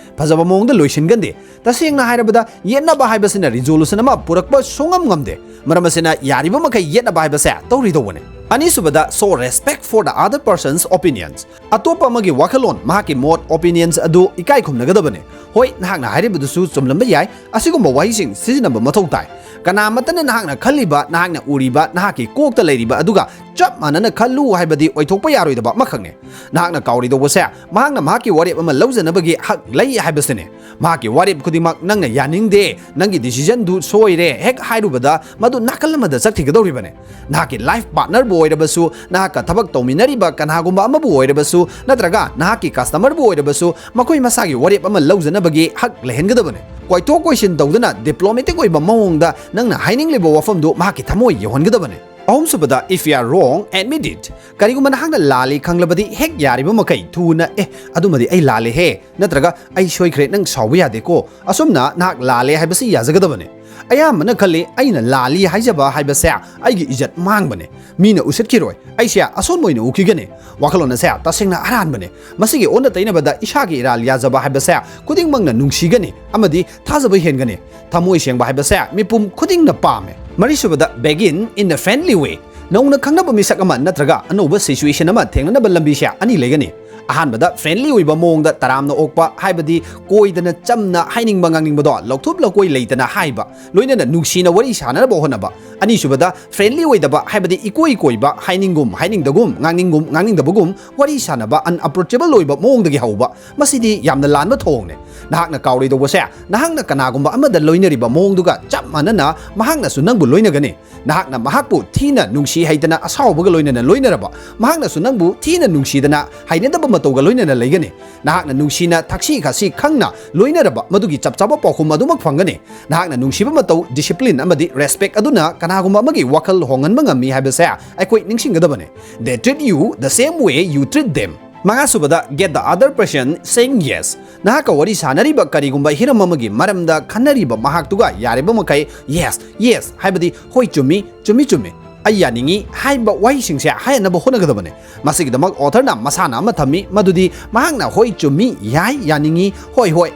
ꯐꯖꯕ ꯃꯑꯣꯡꯗ ꯂꯣꯏꯁꯤꯟꯒꯟꯗꯦ꯫ ꯇꯁꯦꯡꯅ ꯍꯥꯏꯔꯕꯗ ꯌꯦꯠꯅꯕ ꯍꯥꯏꯕꯁꯤꯅ resolution ꯑꯃ ꯄꯨꯔꯛꯄ ꯁꯨꯡꯉꯝ ꯉꯝꯗꯦ꯫ ꯃꯔꯝ ꯑꯁꯤꯅ ꯌꯥꯔꯤꯕ ꯃꯈꯩ ꯌꯦꯠꯅꯕ ꯍꯥꯏꯕꯁꯦ ꯇꯧꯔꯣꯏꯗꯧꯕꯅꯤ꯫ ꯑꯅꯤꯁꯨꯕꯗ, show respect for the other person's opinions꯫ ꯑꯇꯣꯞꯄ ꯑꯃꯒꯤ ꯋꯥꯈꯜꯂꯣꯟ, ꯃꯍꯥꯛꯀꯤ ꯃꯣꯠ, opinions ꯑꯗꯨ ꯏꯀꯥꯏ ꯈꯨꯝꯅꯒꯗꯕꯅꯤ꯫ ꯍꯣꯏ, ꯅꯍꯥꯛꯅ ꯍꯥꯏꯔꯤꯕꯗꯨꯁꯨ ꯆꯨꯝꯂꯝꯕ ꯌꯥꯏ꯫ ꯑꯁꯤꯒꯨꯝꯕ ꯋꯥꯍꯩꯁꯤꯡ ꯁꯤꯖꯤꯟꯅꯕ ꯃꯊꯧ ꯇꯥꯏ꯫ ꯀꯅꯥꯃꯠꯇꯅ ꯅꯍꯥꯛꯅ ꯈꯜꯂꯤꯕ, ꯅꯍꯥꯛꯅ ꯎꯔꯤꯕ, ꯅꯍꯥꯛꯀꯤ ꯀꯣꯛꯇ ꯂꯩꯔꯤꯕ ꯑꯗꯨꯒ ꯆꯞ ꯃꯥꯟꯅꯅ ꯈꯜꯂꯨ ꯍꯥꯏꯕꯗꯤ ꯑꯣꯏꯊꯣꯛꯄ ꯌꯥꯔꯣꯏꯗꯕ ꯑꯃꯈꯛꯅꯤ꯫ ꯅꯍꯥꯛꯅ ꯀꯥꯎꯔꯣꯏꯗꯧꯕꯁꯦ, ꯃꯍꯥꯛꯅ ꯃꯍꯥꯛꯀꯤ ꯋꯥꯔꯦꯞ ꯑꯃ ꯂꯧꯖꯅꯕꯒꯤ ꯍꯛ ꯂꯩ ꯍꯥꯏꯕꯁꯤꯅꯤ꯫ ꯃꯍꯥꯛꯀꯤ ꯋꯥꯔꯦꯞ ꯈꯨꯗꯤꯡꯃꯛ ꯅꯪꯅ ꯌꯥꯅꯤꯡꯗꯦ, ꯅꯪꯒꯤ decisionꯗꯨ ꯁꯣꯏꯔꯦ ꯍꯦꯛ ꯍꯥꯏꯔꯨꯕꯗ, ꯃꯗꯨ ꯅꯥꯀꯜ ꯑꯃꯗ ꯆꯠꯈꯤꯒꯗꯧꯔꯤꯕꯅꯤ꯫ ꯅꯍꯥꯛꯀꯤ life partnerꯕꯨ ꯑꯣꯏꯔꯕꯁꯨ, ꯅꯍꯥꯛꯀ ꯊꯕꯛ ꯇꯧꯃꯤꯟꯅꯔꯤꯕ ꯀꯅꯥꯒꯨꯝꯕ ꯑꯃꯕꯨ ꯑꯣꯏꯔꯕꯁꯨ, ꯅꯠꯇ꯭ꯔꯒ ꯅꯍꯥꯛꯀꯤ customerꯕꯨ ꯑꯣꯏꯔꯕꯁꯨ, ꯃꯈꯣꯏ ꯃꯁꯥꯒꯤ ꯋꯥꯔꯦꯞ ꯑꯃ ꯂꯧꯖꯅꯕꯒꯤ ꯍꯛ ꯂꯩꯍꯟꯒꯗꯕꯅꯤ꯫ ꯀꯣꯏꯊꯣꯛ ꯀꯣꯏꯁꯤꯟ ꯇꯧꯗꯨꯅ diplomatic ꯑꯣꯏꯕ ꯃꯑꯣꯡꯗ ꯅꯪꯅ ꯍꯥꯏꯅꯤꯡꯂꯤꯕ ꯋꯥꯐꯝꯗꯨ ꯃꯍꯥꯛꯀꯤ ꯊꯃꯣꯏ ꯌꯧꯍꯟꯒꯗꯕꯅꯤ꯫ ꯑꯍꯨꯝꯁꯨꯕꯗ, if you are wrong, admit it꯫ ꯀꯔꯤꯒꯨꯝꯕ ꯅꯍꯥꯛꯅ ꯂꯥꯜꯂꯤ ꯈꯪꯂꯕꯗꯤ, ꯍꯦꯛ ꯌꯥꯔꯤꯕ ꯃꯈꯩ ꯊꯨꯅ, "ꯑꯦ, ꯑꯗꯨꯃꯗꯤ ꯑꯩ ꯂꯥꯜꯂꯦꯍꯦ," ꯅꯠꯇ꯭ꯔꯒ "ꯑꯩ ꯁꯣꯏꯈ꯭ꯔꯦ, ꯅꯪ ꯁꯥꯎꯕ ꯌꯥꯗꯦꯀꯣ," ꯑꯁꯨꯝꯅ ꯅꯍꯥꯛ ꯂꯥꯜꯂꯦ ꯍꯥꯏꯕꯁꯤ ꯌꯥꯖꯒꯗꯕꯅꯤ꯫ ꯑꯌꯥꯝꯕꯅ ꯈꯜꯂꯤ, "ꯑꯩꯅ ꯂꯥꯜꯂꯤ ꯍꯥꯏꯖꯕ ꯍꯥꯏꯕꯁꯦ ꯑꯩꯒꯤ ꯏꯖꯠ ꯃꯥꯡꯕꯅꯦ, ꯃꯤꯅ ꯎꯁꯤꯠꯈꯤꯔꯣꯏ, ꯑꯩꯁꯦ ꯑꯁꯣꯟꯕ ꯑꯣꯏꯅ ꯎꯈꯤꯒꯅꯤ꯫" ꯋꯥꯈꯜꯂꯣꯟ ꯑꯁꯦ ꯇꯁꯦꯡꯅ ꯑꯔꯥꯟꯕꯅꯦ꯫ ꯃꯁꯤꯒꯤ ꯑꯣꯟꯅ ꯇꯩꯅꯕꯗ ꯏꯁꯥꯒꯤ ꯏꯔꯥꯜ ꯌꯥꯖꯕ ꯍꯥꯏꯕꯁꯦ ꯈꯨꯗꯤꯡꯃꯛꯅ ꯅꯨꯡꯁꯤꯒꯅꯤ ꯑꯃꯗꯤ ꯊꯥꯖꯕ ꯍꯦꯟꯒꯅꯤ꯫ ꯊꯃꯣꯏ ꯁꯦꯡꯕ ꯍꯥꯏꯕꯁꯦ ꯃꯤꯄꯨꯝ ꯈꯨꯗꯤꯡꯅ ꯄꯥꯝꯃꯦ꯫ ꯃꯔꯤꯁꯨꯕꯗ, begin in a friendly way꯫ ꯅꯧꯅ ꯈꯪꯅꯕ ꯃꯤꯁꯛ ꯑꯃ ꯅꯠꯇ꯭ꯔꯒ ꯑꯅꯧꯕ situation ꯑꯃ ꯊꯦꯡꯅꯅꯕ ꯂꯝꯕꯤꯁꯦ ꯑꯅꯤ ꯂꯩꯒꯅꯤ꯫ ꯑꯍꯥꯟꯕꯗ, friendly ꯑꯣꯏꯕ ꯃꯑꯣꯡꯗ ꯇꯔꯥꯝꯅ ꯑꯣꯛꯄ, ꯍꯥꯏꯕꯗꯤ ꯀꯣꯏꯗꯅ ꯆꯝꯅ ꯍꯥꯏꯅꯤꯡꯕ ꯉꯥꯡꯅꯤꯡꯕꯗꯣ ꯂꯧꯊꯣꯛ ꯂꯧꯀꯣꯏ ꯂꯩꯇꯅ ꯍꯥꯏꯕ, ꯂꯣꯏꯅꯅ ꯅꯨꯡꯁꯤꯅ ꯋꯥꯔꯤ ꯁꯥꯟꯅꯅꯕ ꯍꯣꯠꯅꯕ꯫ ꯑꯅꯤꯁꯨꯕꯗ, friendly ꯑꯣꯏꯗꯕ, ꯍꯥꯏꯕꯗꯤ ꯏꯀꯣꯏ ꯀꯣꯏꯕ, ꯍꯥꯏꯅꯤꯡꯒꯨꯝ ꯍꯥꯏꯅꯤꯡꯗꯒꯨꯝ, ꯉꯥꯡꯅꯤꯡꯒꯨꯝ ꯉꯥꯡꯅꯤꯡꯗꯕꯒꯨꯝ, ꯋꯥꯔꯤ ꯁꯥꯟꯅꯕ unapproachable ꯑꯣꯏꯕ ꯃꯑꯣꯡꯗꯒꯤ ꯍꯧꯕ꯫ ꯃꯁꯤꯗꯤ ꯌꯥꯝꯅ ꯂꯥꯟꯕ ꯊꯧꯑꯣꯡꯅꯤ꯫ ꯅꯍꯥꯛꯅ ꯀꯥꯎꯔꯣꯏꯗꯧꯕꯁꯦ, ꯅꯍꯥꯛꯅ ꯀꯅꯥꯒꯨꯝꯕ ꯑꯃꯗ ꯂꯣꯏꯅꯔꯤꯕ ꯃꯑꯣꯡꯗꯨꯒ ꯆꯞ ꯃꯥꯟꯅꯅ ꯃꯍꯥꯛꯅꯁꯨ ꯅꯪꯕꯨ ꯂꯣꯏꯅꯒꯅꯤ꯫ ꯅꯍꯥꯛꯅ ꯃꯍꯥꯛꯄꯨ ꯊꯤꯅ ꯅꯨꯡꯁꯤ ꯍꯩꯇꯅ ꯑꯁꯥꯎꯕꯒ ꯂꯣꯏꯅꯅ ꯂꯣꯏꯅꯔꯕ, ꯃꯍꯥꯛꯅꯁꯨ ꯅꯪꯕꯨ ꯊꯤꯅ ꯅꯨꯡꯁꯤꯗꯅ ꯍꯩꯅꯗꯕ ꯃꯇꯧꯒ ꯂꯣꯏꯅꯅ ꯂꯩꯒꯅꯤ꯫ ꯅꯍꯥꯛꯅ ꯅꯨꯡꯁꯤꯅ ꯊꯛꯁꯤ ꯈꯥꯁꯤ ꯈꯪꯅ ꯂꯣꯏꯅꯔꯕ, ꯃꯗꯨꯒꯤ ꯆꯞ ꯆꯥꯕ ꯄꯥꯎꯈꯨꯝ ꯑꯗꯨꯃꯛ ꯐꯪꯒꯅꯤ꯫ ꯅꯍꯥꯛꯅ ꯅꯨꯡꯁꯤꯕ ꯃꯇꯧ, discipline ꯑꯃꯗꯤ respect ꯑꯗꯨꯅ ꯀꯅꯥꯒꯨꯝꯕ ꯑꯃꯒꯤ ꯋꯥꯈꯜ ꯍꯣꯡꯍꯟꯕ ꯉꯝꯃꯤ ꯍꯥꯏꯕꯁꯦ ꯑꯩꯈꯣꯏ ꯅꯤꯡꯁꯤꯡꯒꯗꯕꯅꯤ꯫ They treat you the same way you treat them꯫ ꯃꯉꯥꯁꯨꯕꯗ, get the other person saying yes. ꯅꯍꯥꯛꯀ ꯋꯥꯔꯤ ꯁꯥꯟꯅꯔꯤꯕ ꯀꯔꯤꯒꯨꯝꯕ ꯍꯤꯔꯝ ꯑꯃꯒꯤ ꯃꯔꯝꯗ ꯈꯟꯅꯔꯤꯕ ꯃꯍꯥꯛꯇꯨꯒ ꯌꯥꯔꯤꯕ ꯃꯈꯩ yes, yes ꯍꯥꯏꯕꯗꯤ ꯍꯣꯏ, ꯆꯨꯝꯃꯤ, ꯆꯨꯝꯃꯤ, ꯆꯨꯝꯃꯤ, ꯑꯩ ꯌꯥꯅꯤꯡꯏ ꯍꯥꯏꯕ ꯋꯥꯍꯩꯁꯤꯡꯁꯦ ꯍꯥꯏꯅꯕ ꯍꯣꯠꯅꯒꯗꯕꯅꯤ꯫ ꯃꯁꯤꯒꯤꯗꯃꯛ authorꯅ ꯃꯁꯥꯟꯅ ꯑꯃ ꯊꯝꯃꯤ, ꯃꯗꯨꯗꯤ ꯃꯍꯥꯛꯅ ꯍꯣꯏ, ꯆꯨꯝꯃꯤ, ꯌꯥꯏ, ꯌꯥꯅꯤꯡꯏ, ꯍꯣꯏ, ꯍꯣꯏ